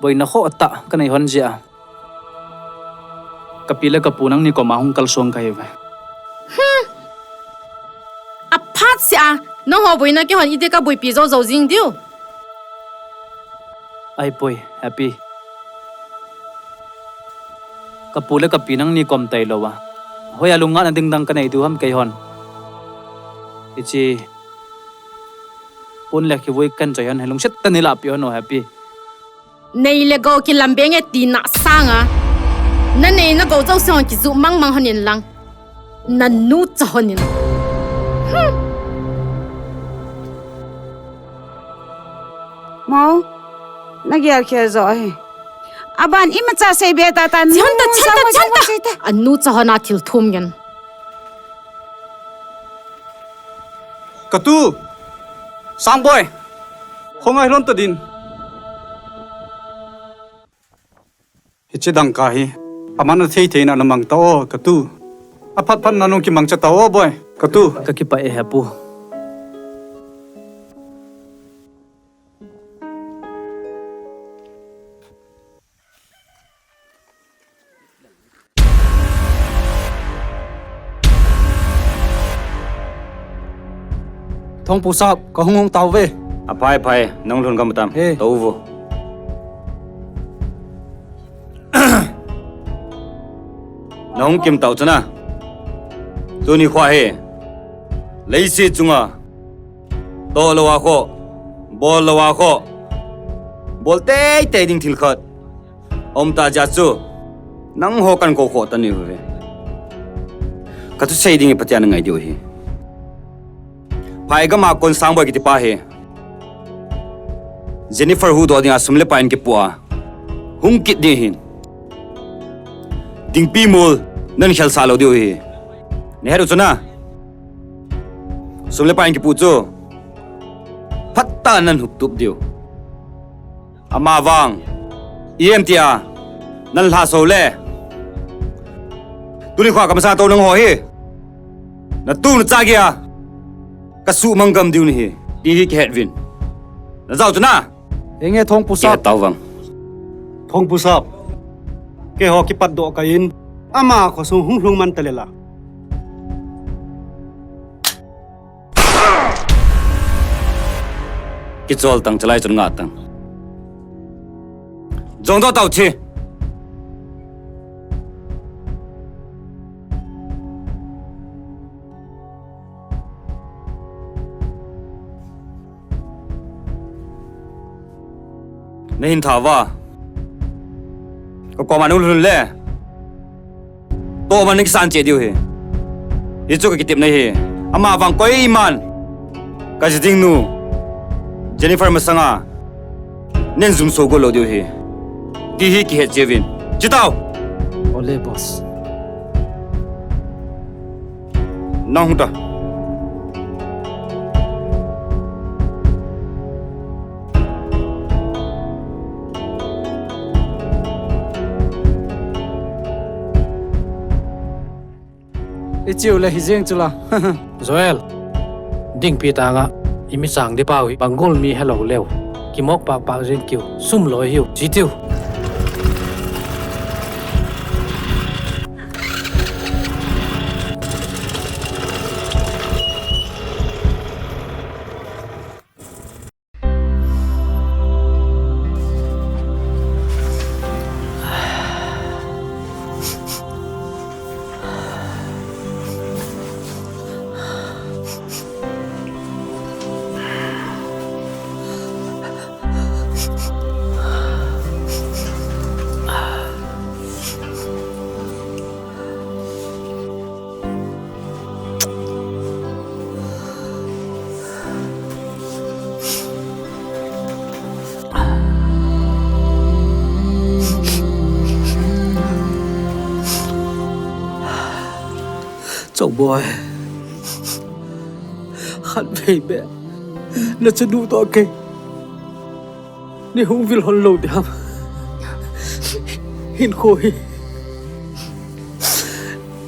Boina kho ta, ka nei hon jia. Ka pi le ka pu nangni koma hung kalsong ka hi ve. Hmm. Nangho boina keihon iti kaboipi jou jou jing diu. Ahipoi, Happy. Kapu le kapi nangni kom tailou a, hoiya lungnatna ding dang kanei diu ham keihon. Hiche pon le khivui kahin choi hon hi lungset tah in neilah peh hon o, Happy. Nei le gou kilam beng e tina sanga, nanei nagou jouse hon kiju mang mang hon in lang, nanu cha hon in. Hmm. Mo, nagel khel jo ahi. Aban imacha seibe tata. Chanta, nu, chanta, sangma, chanta. Sangma seita. Anu cha hon a thil thum ngen. Katu! Sangboi! Khongai lhon ta din. Hiche dangka hi aman athei thei na namang tao, Katu. Aphat phat na nung kimangcha tao, boi. Katu. Kakipah e, Happy. Thongpu sap, kahung hung tauve. Aphai, phai, nang lhun gam tam. He. Tauvo. Nahung kim tau chana. Tuni khoa hi leiset chunga toh lou a khoh, bol lou a khoh, bol teitei ding thil khat aum ta jeh chu nangho kakou khoh ta nauve. Kathusei ding hi Pathen angai diu ahi. Phai gam a kon Sangboi kiti pa hi Jennifer huhdoh dinga sum le pai in kipoh a hung kit ding ahin. Dingpi mol nahin khel sah lou diu ahi. Nahet u chuna. Sum le pai in kipoh chu phatah a nahin huptup diu. Amavang, i em tia, nahin lhasou le. Tuni khoa kamasang tou nangho hi. Natu nacha geiya kasuhmang gam diu nahi, ti hi kihet uvin. Najao chuna. Henge Thongpu sap. Kihet tauvang. Thongpu sap. Keiho kipatdoh kahin. Ama khosung hung lhung man tale la. Kichol tang, chalai chun nga tang. Jong doh tau chi. Nahin tha uva. Kakoma nahung lhun le. Tohman nakisan cheh diu ahi. Hichu kakitepna ahi. Amavang koiman kaji ding nu Jennifer masanga nahin jumso go lou diu ahi. Ti hi kihet cheh uvin. Che tau. Ole, boss. Nang hung ta. I cheu le hijeng chula. Joel, dingpi tanga i michang dipau hi banggol mi helou leu. Kimok pakpak jeng kiu, sum loi hiu, chi tiu. Chongboi, khatvei beh nachanu toh kei nei hung vil hon lou ding ham? Hinkho hi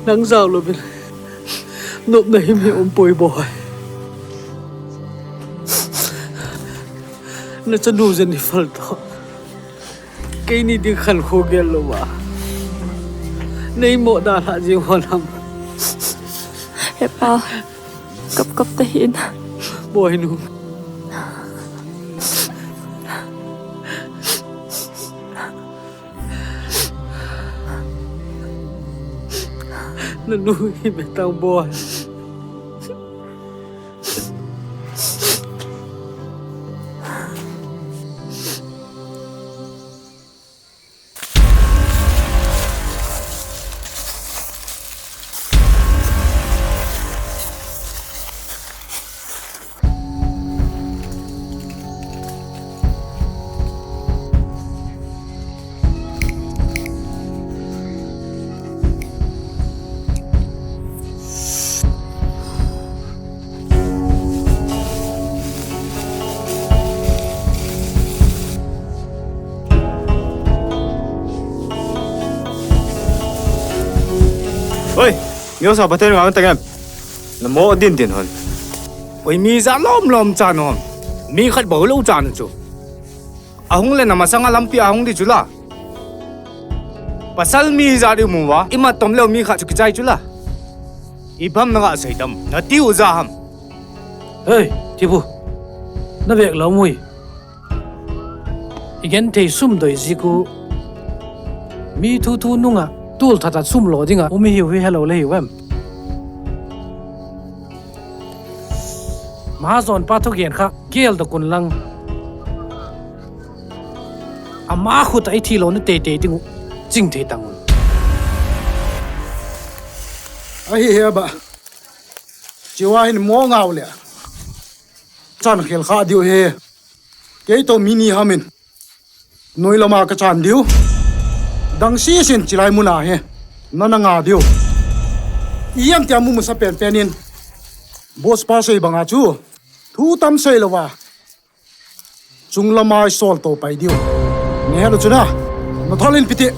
nang jao louvin nopna himhim umpoi boi. Nachanu Jennifer toh keini ding khankho gel louva nei mo dalhah jing hon ham? Hepa, kap kap tahih in. Boinu. Nanu hi betang boi. Oi, mi ho sa Pathen ngang tangem. Na mo din din hon. Oi, mi ja lom lom chan hon. Mi khat bou lou chan chu. Ahung le na masanga lampi ahung di chu la. Pasal mi ja di mu va, imat tom leu mi khat chu kichai chu la. Ibam na ga sei dam, na tiu ja ham. Hei, Thibu. Na vek lou mui. I genthei sum doi jiku. Mi thu thu nunga, tul that that sum lo dinga, um i hiu hi hello le hiu em. Mahajon pa thugen kha, kel da kun lang. Ama khut a i thi lou na tei tei ding u, ching thei tang un. Ahi he ba. Chiwa hin mo ngau le. Chan khel kha diu he. Kei to mi ni hamin. Noi lama ka chan diu. Dang si sin chilai muna he. Na na nga diu. I em tia mu musa pen pen in. Boss pa sei banga chu. Thu tam sei lova. Chung lama i sol to pai diu. Nge helu chu na. Na tholin piti.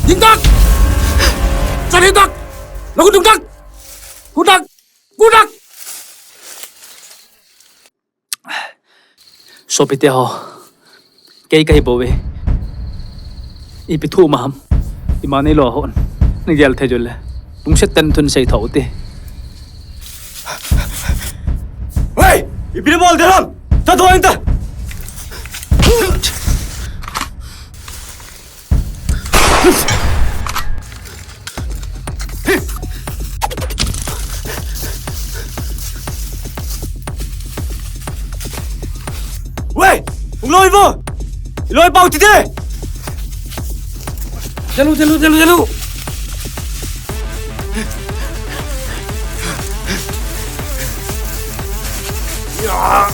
Ding tak! Chan ding tak! Lagu ding tak! Kudak! Kudak! Sopite ho. Kei kahi bou ve. Ipi thu ma ham. Ima nei lo hon. Na gel thei jole. Lungset tah in thun sei tho te. Hei! Ipi na bol de ham. Ta tho in ta. Wei! Hung loi vo! Loi pau ti de! Jalu, jalu, jalu, jalu! Ya!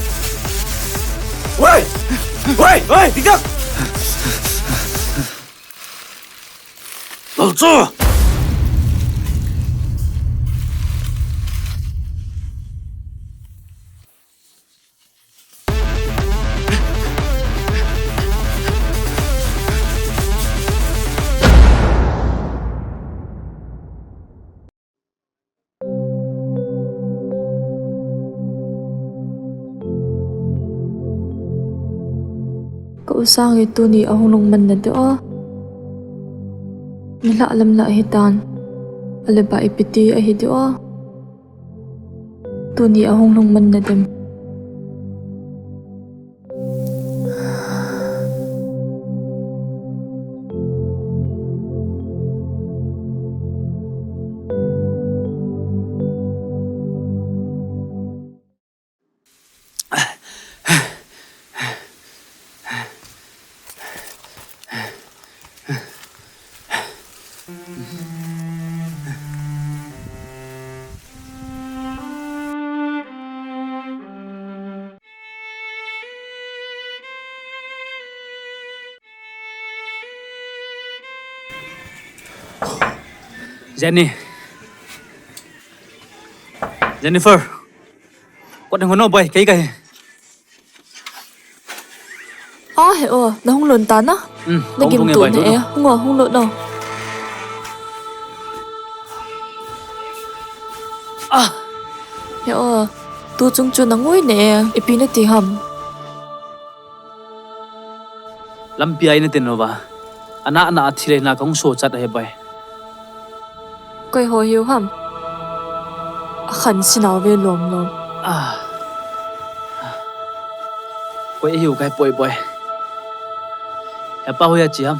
Wei! Wei! Wei! Dik dak! Lal chu! Ka u Sang hi tuni ahung lungman na diu a. Nilhah lam lah hitan. Aleba ipi ti ahi diu a. Tuni ahung lungman na dem. Jenny. Jennifer. Kot hung hon o boi, kei kahi. Ah, he o, nahung lhun tan a? Hmm, nagim tu ne e. Hung o, hung lhun o. Ah. He o, tu chung chu nangui ne e, ipi nati ham? Lampi a ina tin lou va. Ana ana a thilei na kahung sochat ahi boi. Koi ho hiu ham? Akhan sinau ve lom lom. Ah. Koi hiu kahi poi boi. Hepa hoiya che ham?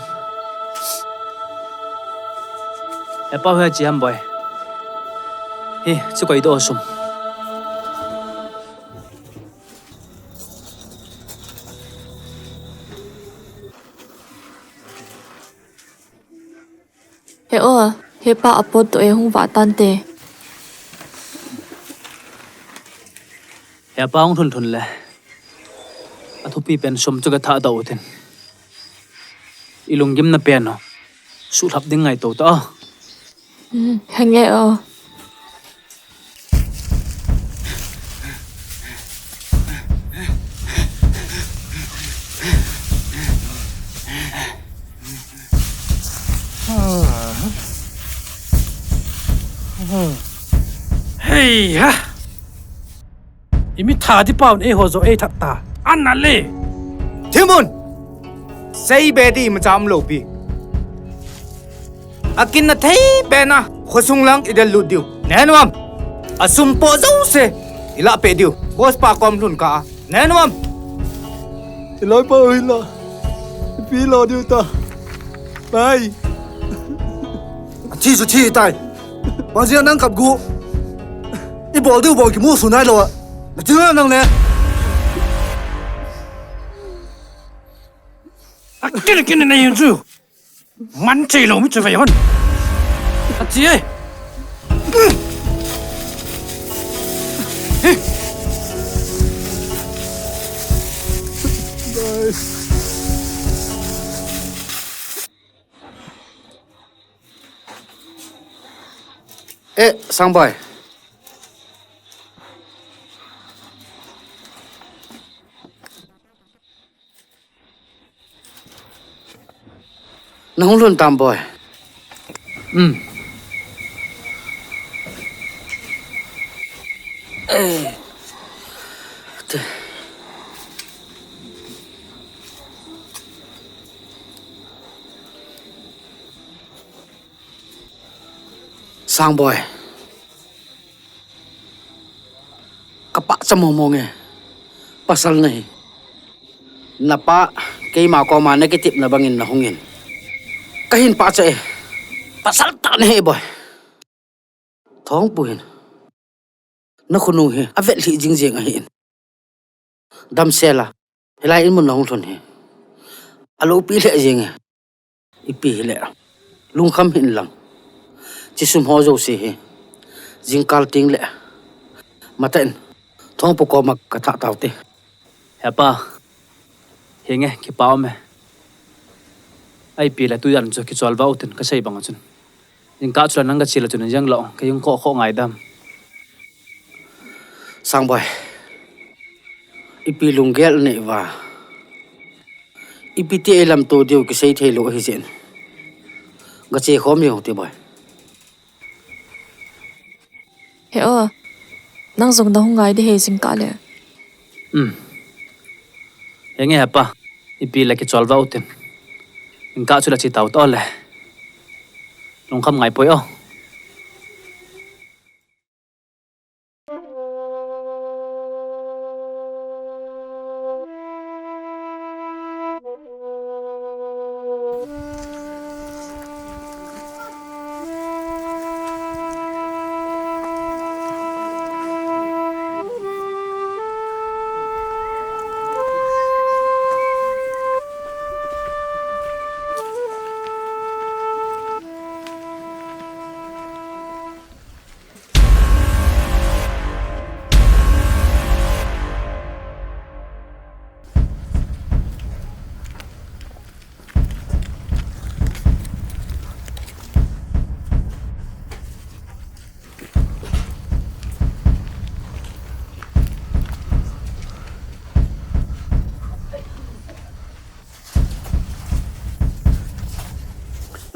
Hepa hoiya che ham boi. Hi, chu koi doh sum. He o, hepa apot to e hung vah tante. Hepa hung lhun lhun le. Athupi pen sum chu katha doh utin. Ilunggimna pen o. Suhlhap ding ngaito ta o. Hmm, henge o. Hei ha! Imi tha di paun eiho jo eithat ta. Ana le. Thimun! Sei be di imacha umlou pi. Akinna thei pen a, khosung lang idel lut diu. Nenu am? Asum po jouse ilah peh diu. Boss pa kom lhun kah a. Nenu am? Iloi pa ui la. Ipi lo diu ta. Pai. Athi chu thi tai. Bang jeh a nang kap gu. Ibol diu bol kimu sun nai lou a. Nathi nang le. Akin akin nei hin chu. Man thei lou mi chu vei hon. Athi e. Eh, Sangboi. Nahung lhun tam boi. Um. Eh. Te. Sangboi. Kapahcha mong mong e. Pasal nahi. Napa, keima koma nakitepna bangin nahungin. Kahin pahcha e. Pasal tah nahi boi. Thongpu hin. Nakhonung hi, avet lhih jing jeng ahin. Damsel a, hilai in mun nahung lhun hi. Aloupi lheh jeng e. Ipi hile. Lungkham hih in lang. Chi sum ho jouse hi. Jingkal teng le. Matah in. Thongpu koma kathah taute. Hepa. Henge, kipa um e. Ipi le tujan chu kicholva utin kasei bang chun. Jingkah chula nang kache le chun jeng lo, kei hung khoh khoh ngai dam. Sangboi. Ipi lunggel nei uva. Ipi ti eilamto diu kisei thei lou ahi jeh in. Kache khom jeng u te boi. He o. Nang jong nahung ngai ding ahi jingkah le. Um. Henge hepa. Ipi le kicholva utin. Jingkah chula che tau to le. Lungkham ngai poi o.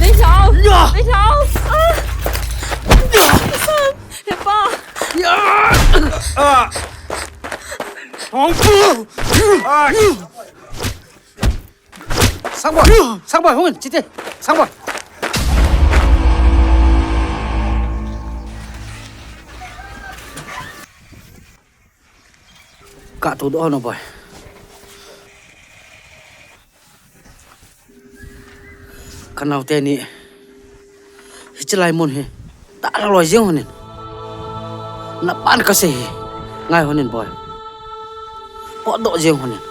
Nei lhau! Nei lhau! Ah! He pa! Ah! Thongpu! Ah! Sangboi! Sangboi, hung in, chite! Sangboi! Katoh doh hon boi. Kanaote ni. Hiche lai mun hi. Dalha loi jeng hon in. Napan kasei hi. Ngai hon in boi. Potdoh jeng hon in.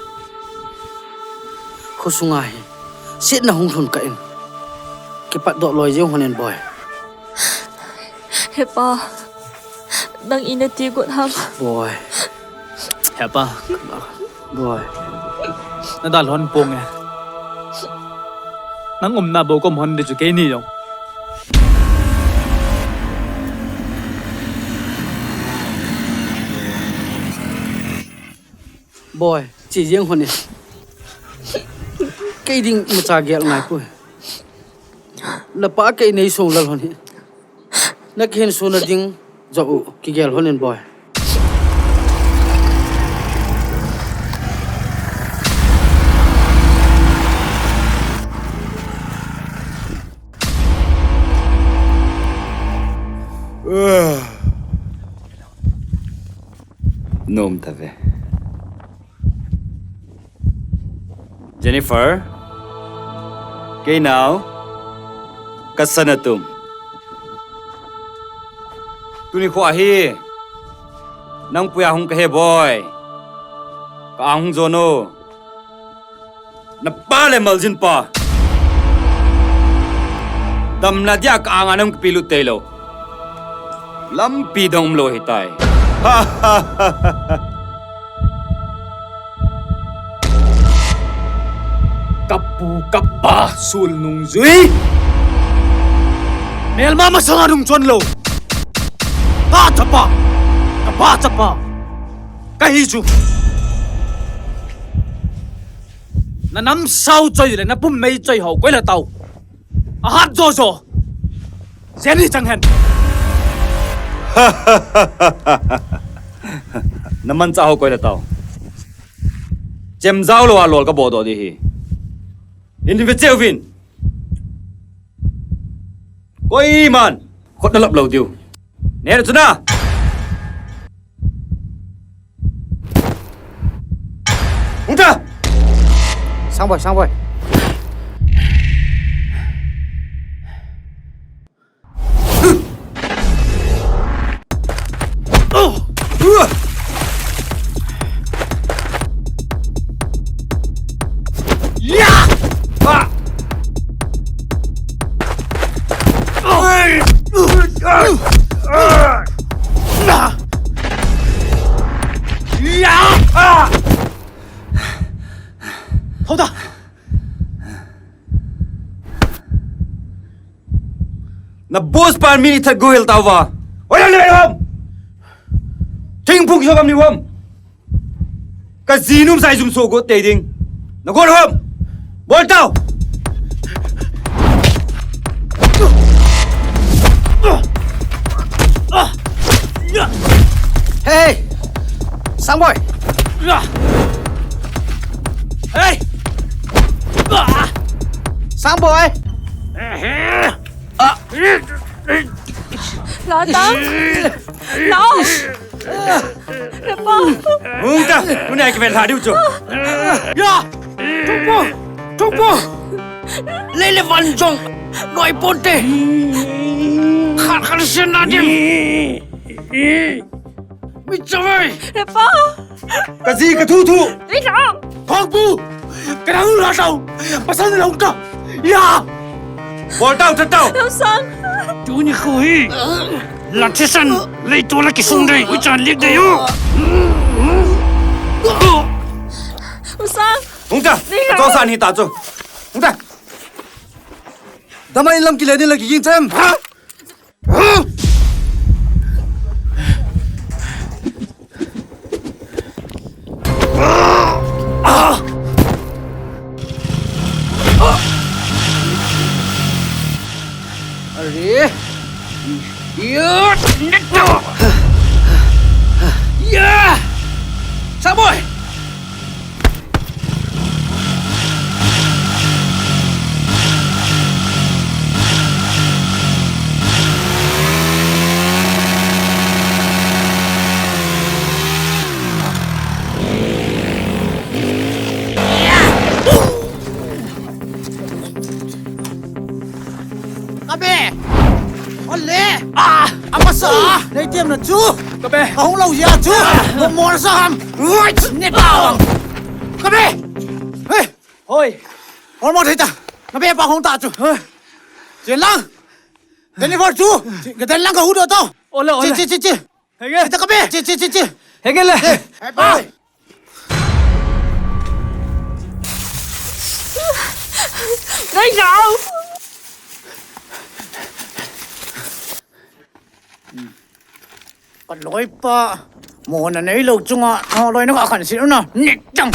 Khosunga hi. Setna hung lhun kah in. Kipatdoh loi jeng hon in boi. He pa, nang ina ti got ham? Boi. He pa. Boi. Nadalha hon ponge. Nang umna bou kaum hon di chu keini jong. Boy, chi jeng hon in. Kei ding macha gel ngai poi. Napa kei nei song lal hon in. Na kihin suna ding jo u kigel hon in boy. Nom ta ve. Jennifer, kei nau, ka sana tum. Tuni kho hi, nang puia hung ka he boy. Ka ang hung jo no. Na pa le maljin pa. Damna dia ka anga nang kipilut tei lo. Lampi dong um lo hi tai. Ka pu ka pa sul nung jui. Melma masanga nung chon lo. Ka chapa. Ka pa chapa. Ka hi chu. Na nam sao choi le na pum mei choi ho koi la tau. A hat jo jo. Jenny chang hen. Na man cha ho koi la tau. Chem jao lo a lol ka bo do di hi. In ve cheu vin. Koi man. Khot na lap lo diu. Ne chu na. Hung ta! Sang boy, sang boy. Thou ta. Na boss pan mi ni that go hel tau va. Oi, le hom. Thing phung so kam ni hom. Ka ji num sai jum so go te ding. Na go hom. Bol tau. Hey! Sang boy! Hey! Sang boy! Latang! Lao! Napa! Hung ta! Tunai kiven lha diu chu. Ya! Thukpu! Thukpu! Lei le van jong noi ponte. Khat khat sian na ding. Mi chawai. Napa! Ka ji ka thu thu. Napa! Thukpu! Ka dang la tau. Pasal ni long ka. Ya! Bol tau, tau tau. Napa sang. Tuni khu hi. La thisan lei tu la kisung dei. Ui chan lik dei u. Napa sang. Hung ta. Napa. Ka chawsan hi ta chu. Hung ta. Damai lam kile ni la kiging chem. Ha? Are. Ya. Ya. Saboy. Ka be! Ole! Ah! Amasa! Nei tiam na chu! Ka be! Ka hung lo ya chu! Mo mo na sa ham! Right! Ne ta! Ka be! Hey! Hoi! Hol mo thei ta! Ka be pa hung ta chu! Chen lang! Deni vor chu! Ka den lang ka hu do to! Ole, ole! Chi, chi, chi, chi! Hege. Sita ka be. Chi, chi, chi, chi. Hege le. Hey, pa. Nai jao. Ka loi pa. Mo na nei lou chunga, ho loi na ka khan sin u na. Nit tang.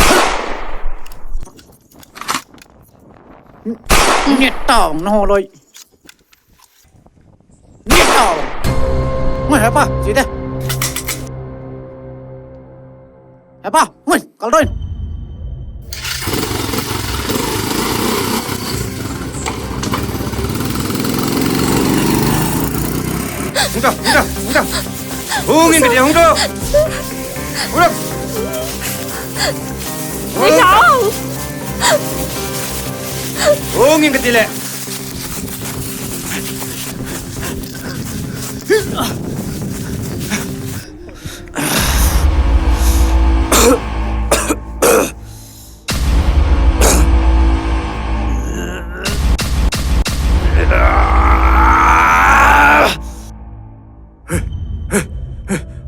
Nit tang na ho loi. Nit tang. Ngai hepa, si de. Hepa, ngai, kal doin. Hung ta, hung ta, hung ta. Hung in ka ti, hung ta. Hung ta. Hung ta. Hung in ka ti le.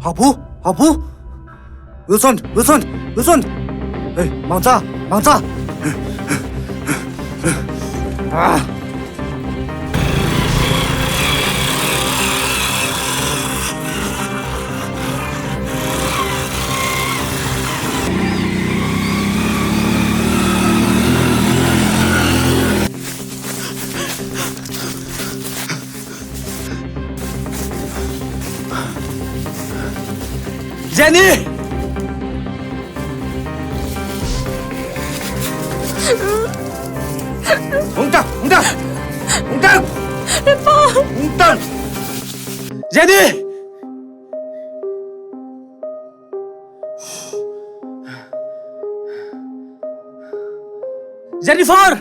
Haopu, Haopu. Wilson, Wilson, Wilson. Hey, Mangcha, Mangcha. Ah. Jenny! Hung ta, hung ta! Hung ta! Hepa! Hung ta! Jenny! Jennifer!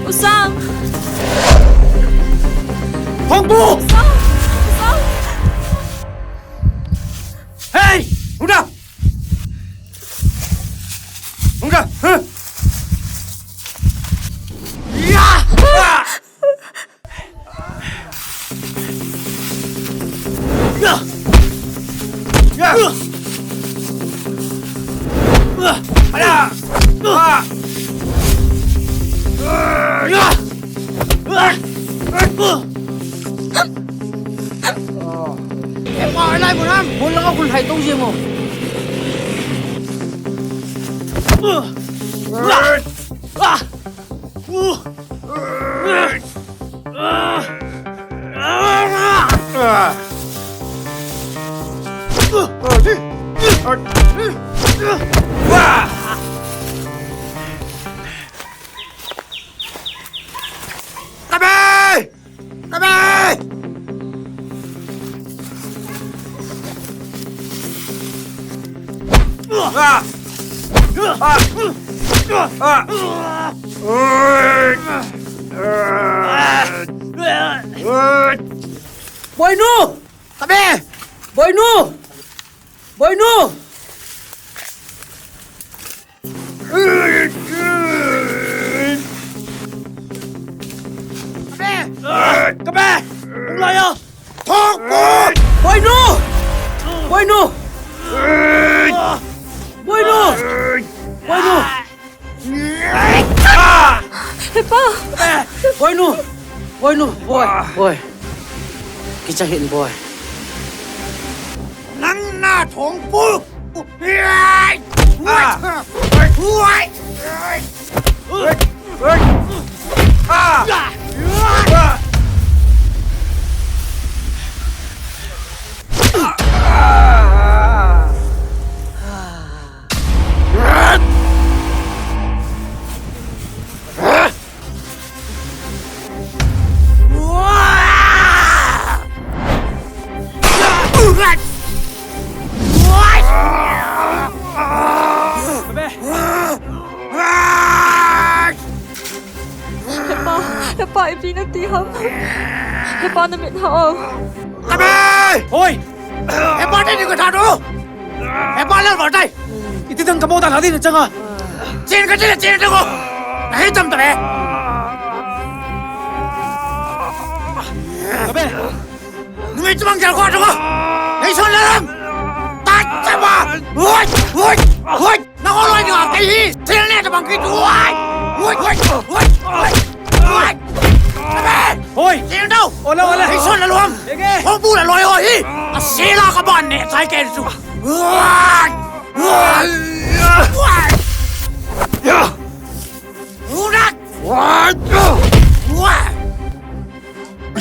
U Sang! Hong Bu! U Sang! U Sang! Hey! Hung ta! Hung ta! Huh! Ya! Ah! Hepa, alai mo nam, bol lang a kun hai tong jeng o. Kabe! Kabe! Ah! Ah! Ah! Oi! Oi! Boinu! Kabe! Boinu! Boinu! Kabe! Kabe! Hung lai o! Thongpu! Boinu! Boinu! Boinu! Boinu! Hepa! Boinu! Boinu! Boi! Boi! Kicha hih in boi. Nang na Thongpu! Hepa, hepa, ipi nati ham? Hepa, na mit ha o. Abe! Hoi! Hepa, tei ni ka tha do. Hepa, lal var tai. Iti dang ka mo ta la di na changa. Chen ka chen, chen ka ko. Na hei tam ta be. Abe! Nungai chumang jar ko chunga. Nei son la lam. Ta chama. Hoi, hoi, hoi. Na ko loi ni a kai hi. Thil ne ta bang ki tu. Hoi, hoi, hoi, hoi, hoi. Hoi. Sila ka ban ne, sai ke su. Urak! Urak!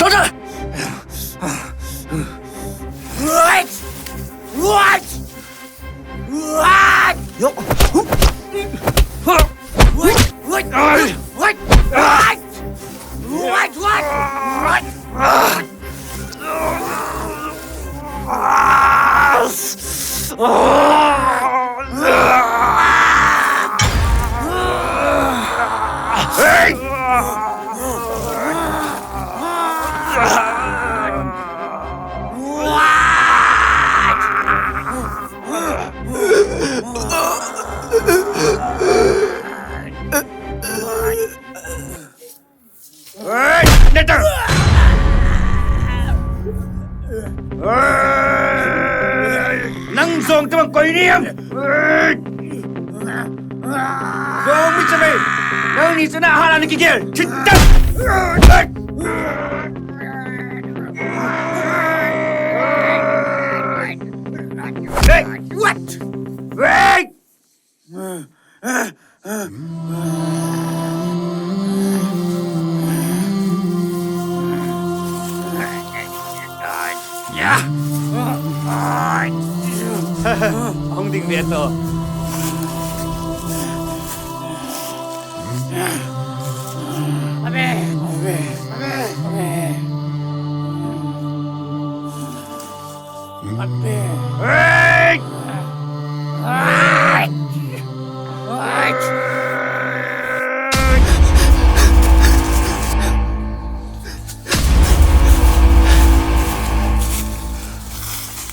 Dada! Urak! Urak! Urak! Yo! Urak! Urak! Urak! Urak! Urak! Urak! Hey, neta! Hey! Nang jong tabang koi niam! Hey! Jong mi chabai! Nangni chana hala ni kigel! Chita! Hey! What? Hey! Hung ding ve to. Abe, abe, abe, abe. Abe. Hey! Hey! Hey!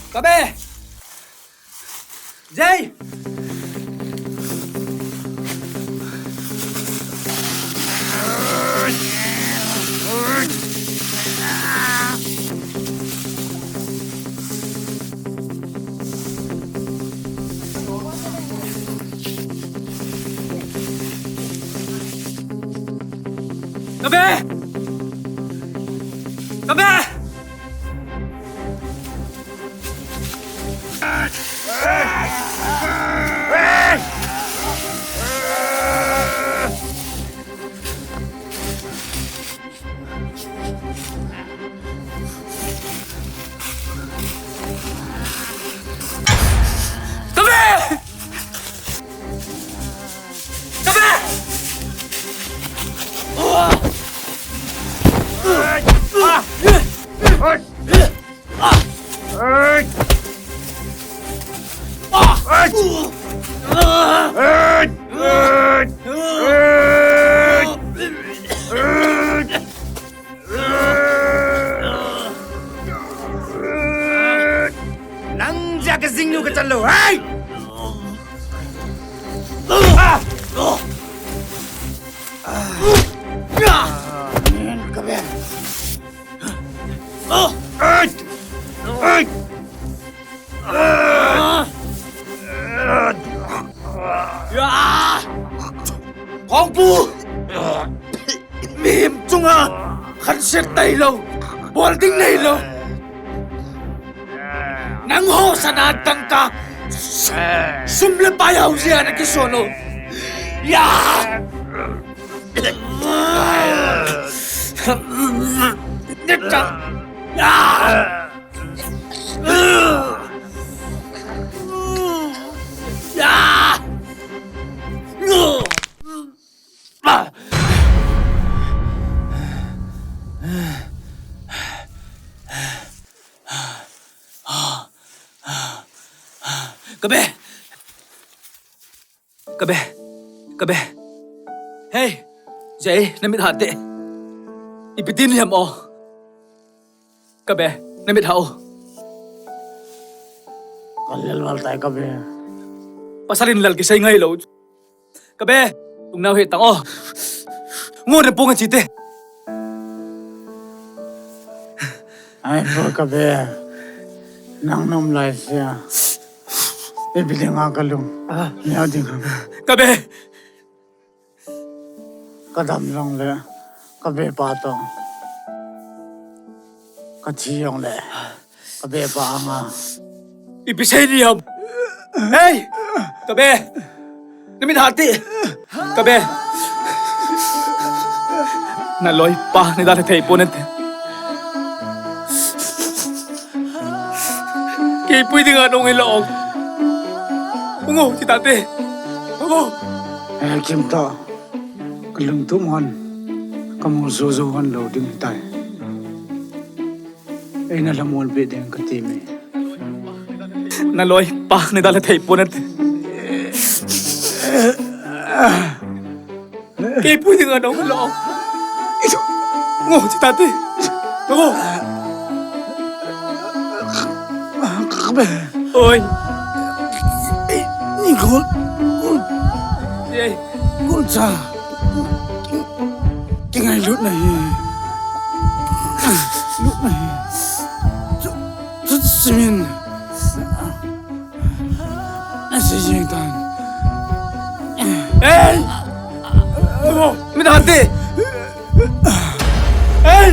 Kabe! Jai! Kabe! Kabe! Kabe! Kabe! Nang jeh a ka jing lou ka chan lou, hei! Ah! Ah! Ka be. Hongpu! Mihem chunga khanset neilou, bol ding neilou. Nangho sana dangka, sum le pai hao jeh a na kiso lou. Ya! Neta! Ya! Ya! Ka be! Ka be! Ka be! Hei! Jai, na mit ha te. Ipi tin hiam o. Ka be, na mit ha o. Ka lel val tai ka be. Pasal in lal kisei ngai lou. Ka be, lungneo hih tang o. Ngo na pung a chi te. Ai, po ka be. Nang nom lai sia. Ipi dinga ka lung. Ah. Neo ding. Ka be. Ka dam jongle, ka be pa to. Ka thi jongle. Ka be pa anga. Ipi sei ni ham. Hey! Ka be! Na min hati! Ka be! Na loi pa ni da thei pon te. Kei pui dinga nong ilo. Ungo, chitate. Ungo. Eh, chim ta. Ka lungtum hon. Ka mu zo zo hon lo ding tai. Ei na lamon pe ding ka ti mi. Na loi pa ni da le thei pon te. Kei pui dinga nong lo. Ngo, chitate. Ngo. Oi. Ni gol. Gol. Ei. Gol cha. Kingailut na hi. Lut na hi. Chu, chu simin. Asijing tan. Ei! Ngo, min hati. Ei!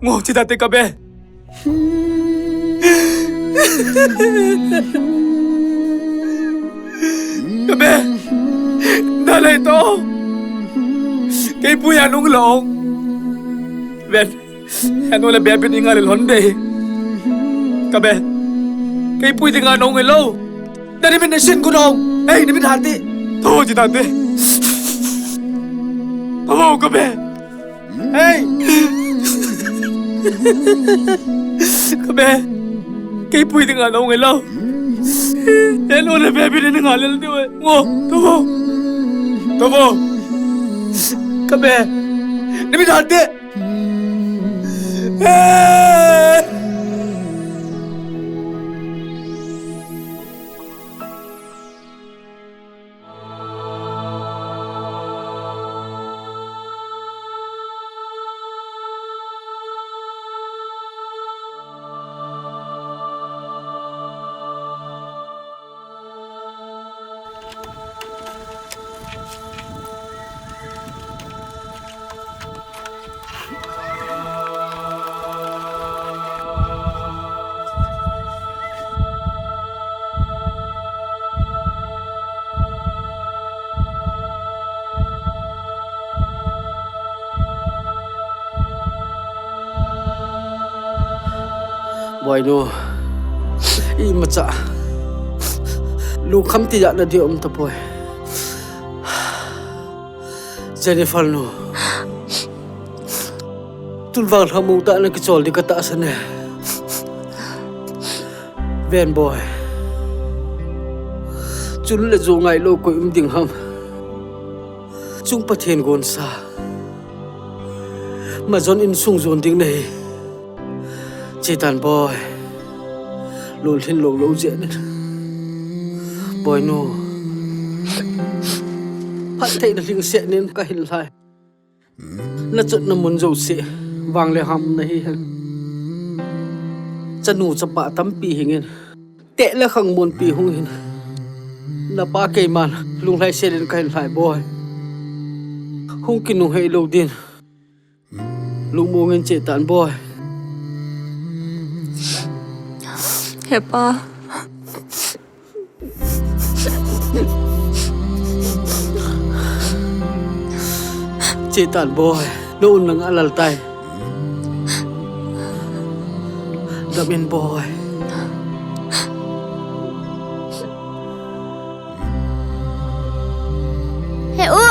Ngo, chitate ka be. Ka be. Da le to. Kei pui a nong lo. Ben. Anu le bebin inga le lhon de. Ka be. Kei pui dinga nong ilo. Da ni min na sin ku nong. Hey, ni min hati. Tho, chitate. Tho, ka be. Hey. Ka be. Kei pui dinga nong ilo. Anu le bebin inga le de we. Ngo, tho. Tho. Ka be. Ni min hati. Boinu, imacha lungkham tijat na di um tapoi. Jennifer nu, tulvang lhamong tah na kichol di ka tahsan e. Ven boy. Chun le jo ngailou koi um ding ham. Chung Pathen gonsa. Majon insung jon ding nahi. Chetan boy. Lolhin lou lou jeh in. Boinu. Phattheina lhingset in kahin lhai. Nachotna mun jouse, vang le ham nahi hen. Chanu chapa tampi hingin. Teh le khang monpi hung hin. Napa keiman, lunglhai selin kahin lhai boy. Hung kinunghei lou din. Lungmong in chetan boy. He pa. Chetan boy, na un nang alal tai. Damin boy. He u.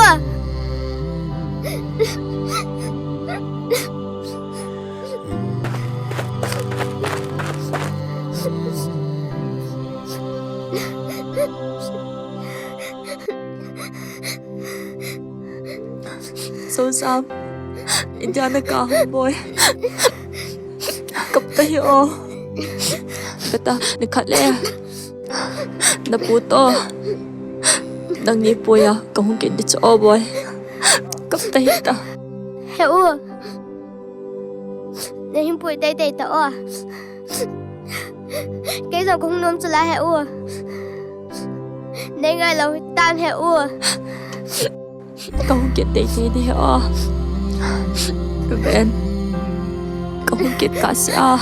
Sosam, India na ka hung boy. Kap tahi o. Kata, ni khat le. Na pu to. Nang ni pu ya, ka hung kin di cho boy. Kap tahi ta. He u. Na hin pui tei tei ta o. Kei jong kong nom chula he u. Nei ngai lou tan he u. Kong ke tei tei di he u. Ven. Kahung kit kahse a.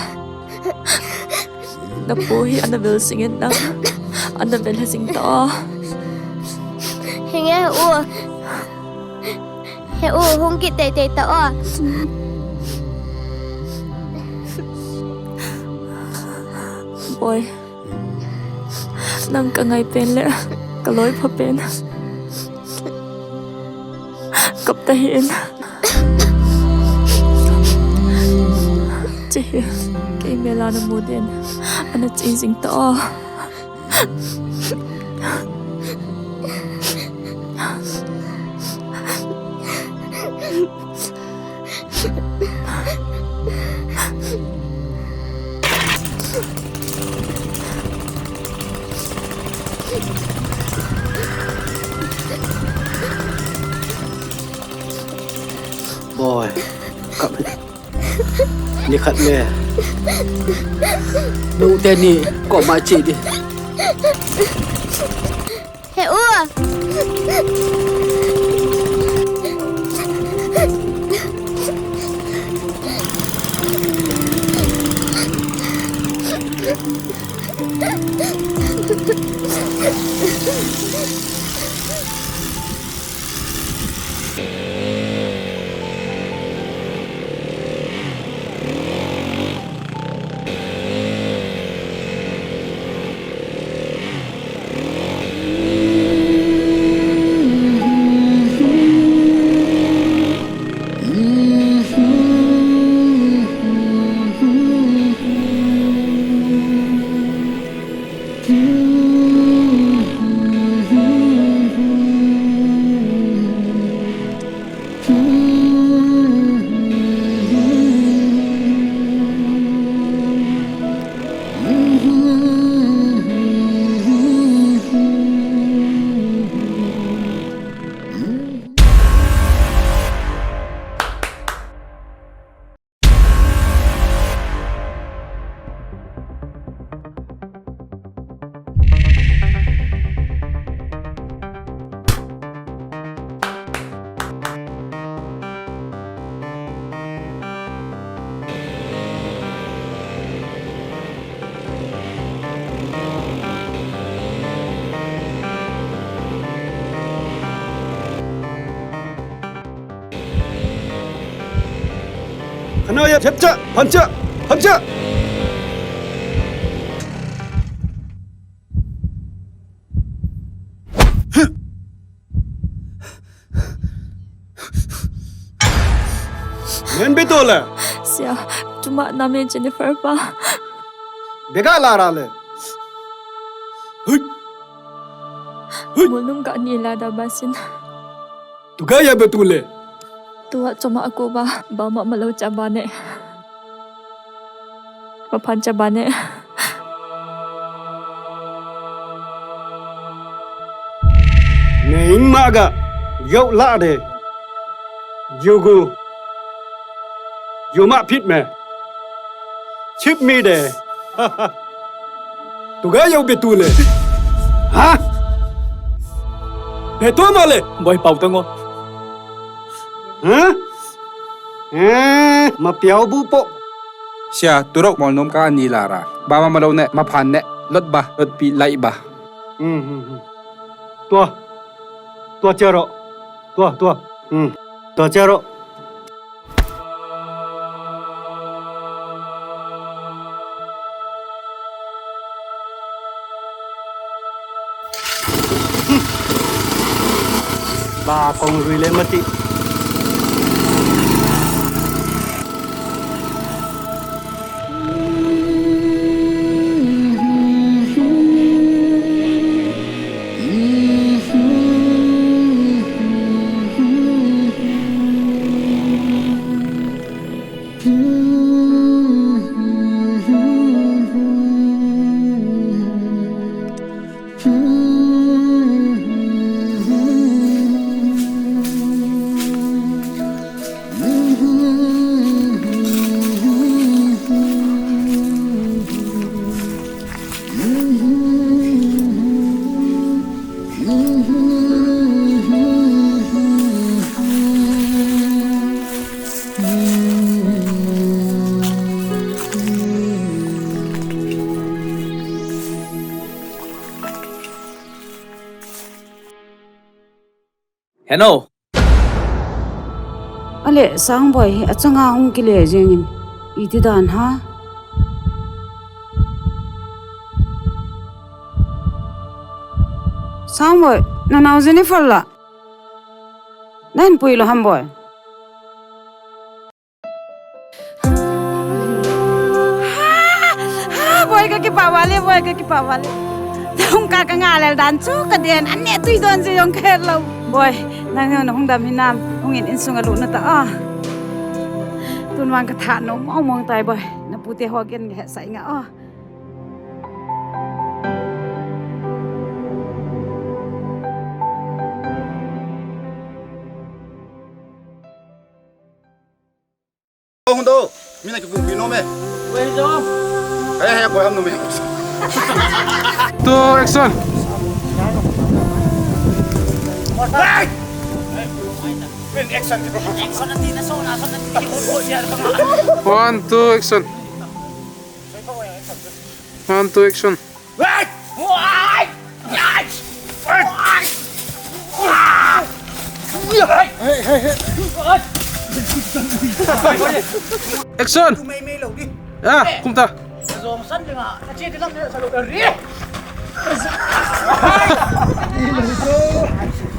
Napu hi ana vel singin nang ana vel ha sing ta a. Hinge u. He u, hung kit teitei ta o. Boi, nang kangai pen le kaloi pha pen. Kap ta hi in. Che hi, kei mel a namu den ana ching jing ta o. Boi, kap. Nikhat le. Nute ni koma che di. He u. Khanai a, phepcha, phancha, phancha. Ngen be to le. Sia, chuma name Jennifer pa. Bega la ra le. Hui. Hui. Mulnum ka ni la da basin. Tuga ya betule. Tua choma aku ba, ba ma malo cha ba ne. Maphan cha ba ne. Ne ing ma ga, yau la de. Yugu. Yu ma phit me. Chip mi de. Tuga yau betule. Ha? Beto ma le. Boi pau tango. Ha? Eh, ma piau bu po. Sia, turok mol nom ka ni lara. Ba ma malo ne, maphan ne, lot ba, lot pi lai ba. Hmm, hmm, hmm. Tua. Tua chero. Tua, tua. Hmm. Tua chero. Ba kong rui le mati. Heno. Ale, Sangboi hi achanga hung kile jengin. Iti dan ham? Sangboi, nanao Jennifer la. Nahin pui lou ham boi? Ha, ha, boi, kakipah val e, boi, kakipah val e. Nahung kah kangah lel dan chu kaden, an neh tui don jeh jong kahet lou. Boi, nang jong nahung dam hinam, hungin insung a lut nata o. Tun vang katha nom mong mong tai boi, napute ho gei kahetsah inge o. Hung do, mi na kipumpi nom e. He, he, boi, ham nom e. Two, action. Hey! Min, action. One, two, action. One, two, action. Action. Ah, kumta.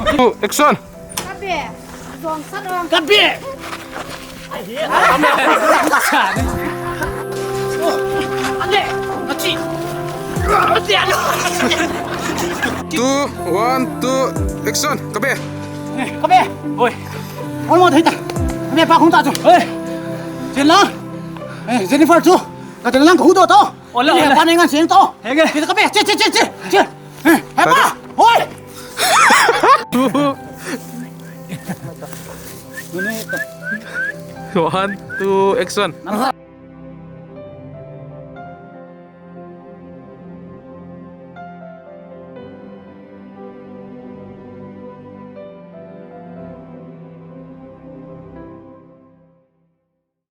Two, action. Kabe. Zong san ong. Kabe. Two, one, two, action. Kabe. Kabe. Oi. Ol mo thei ta. Kabe pa khung ta chu. Oi. Jen lang. Eh, Jennifer chu. Ka jen lang ka hu do to. Ole, ole. Pa nei ngan sen to. Henge. Kita kabe. Che, che, che, che. Che. Eh, he pa. Oi. One, two, action.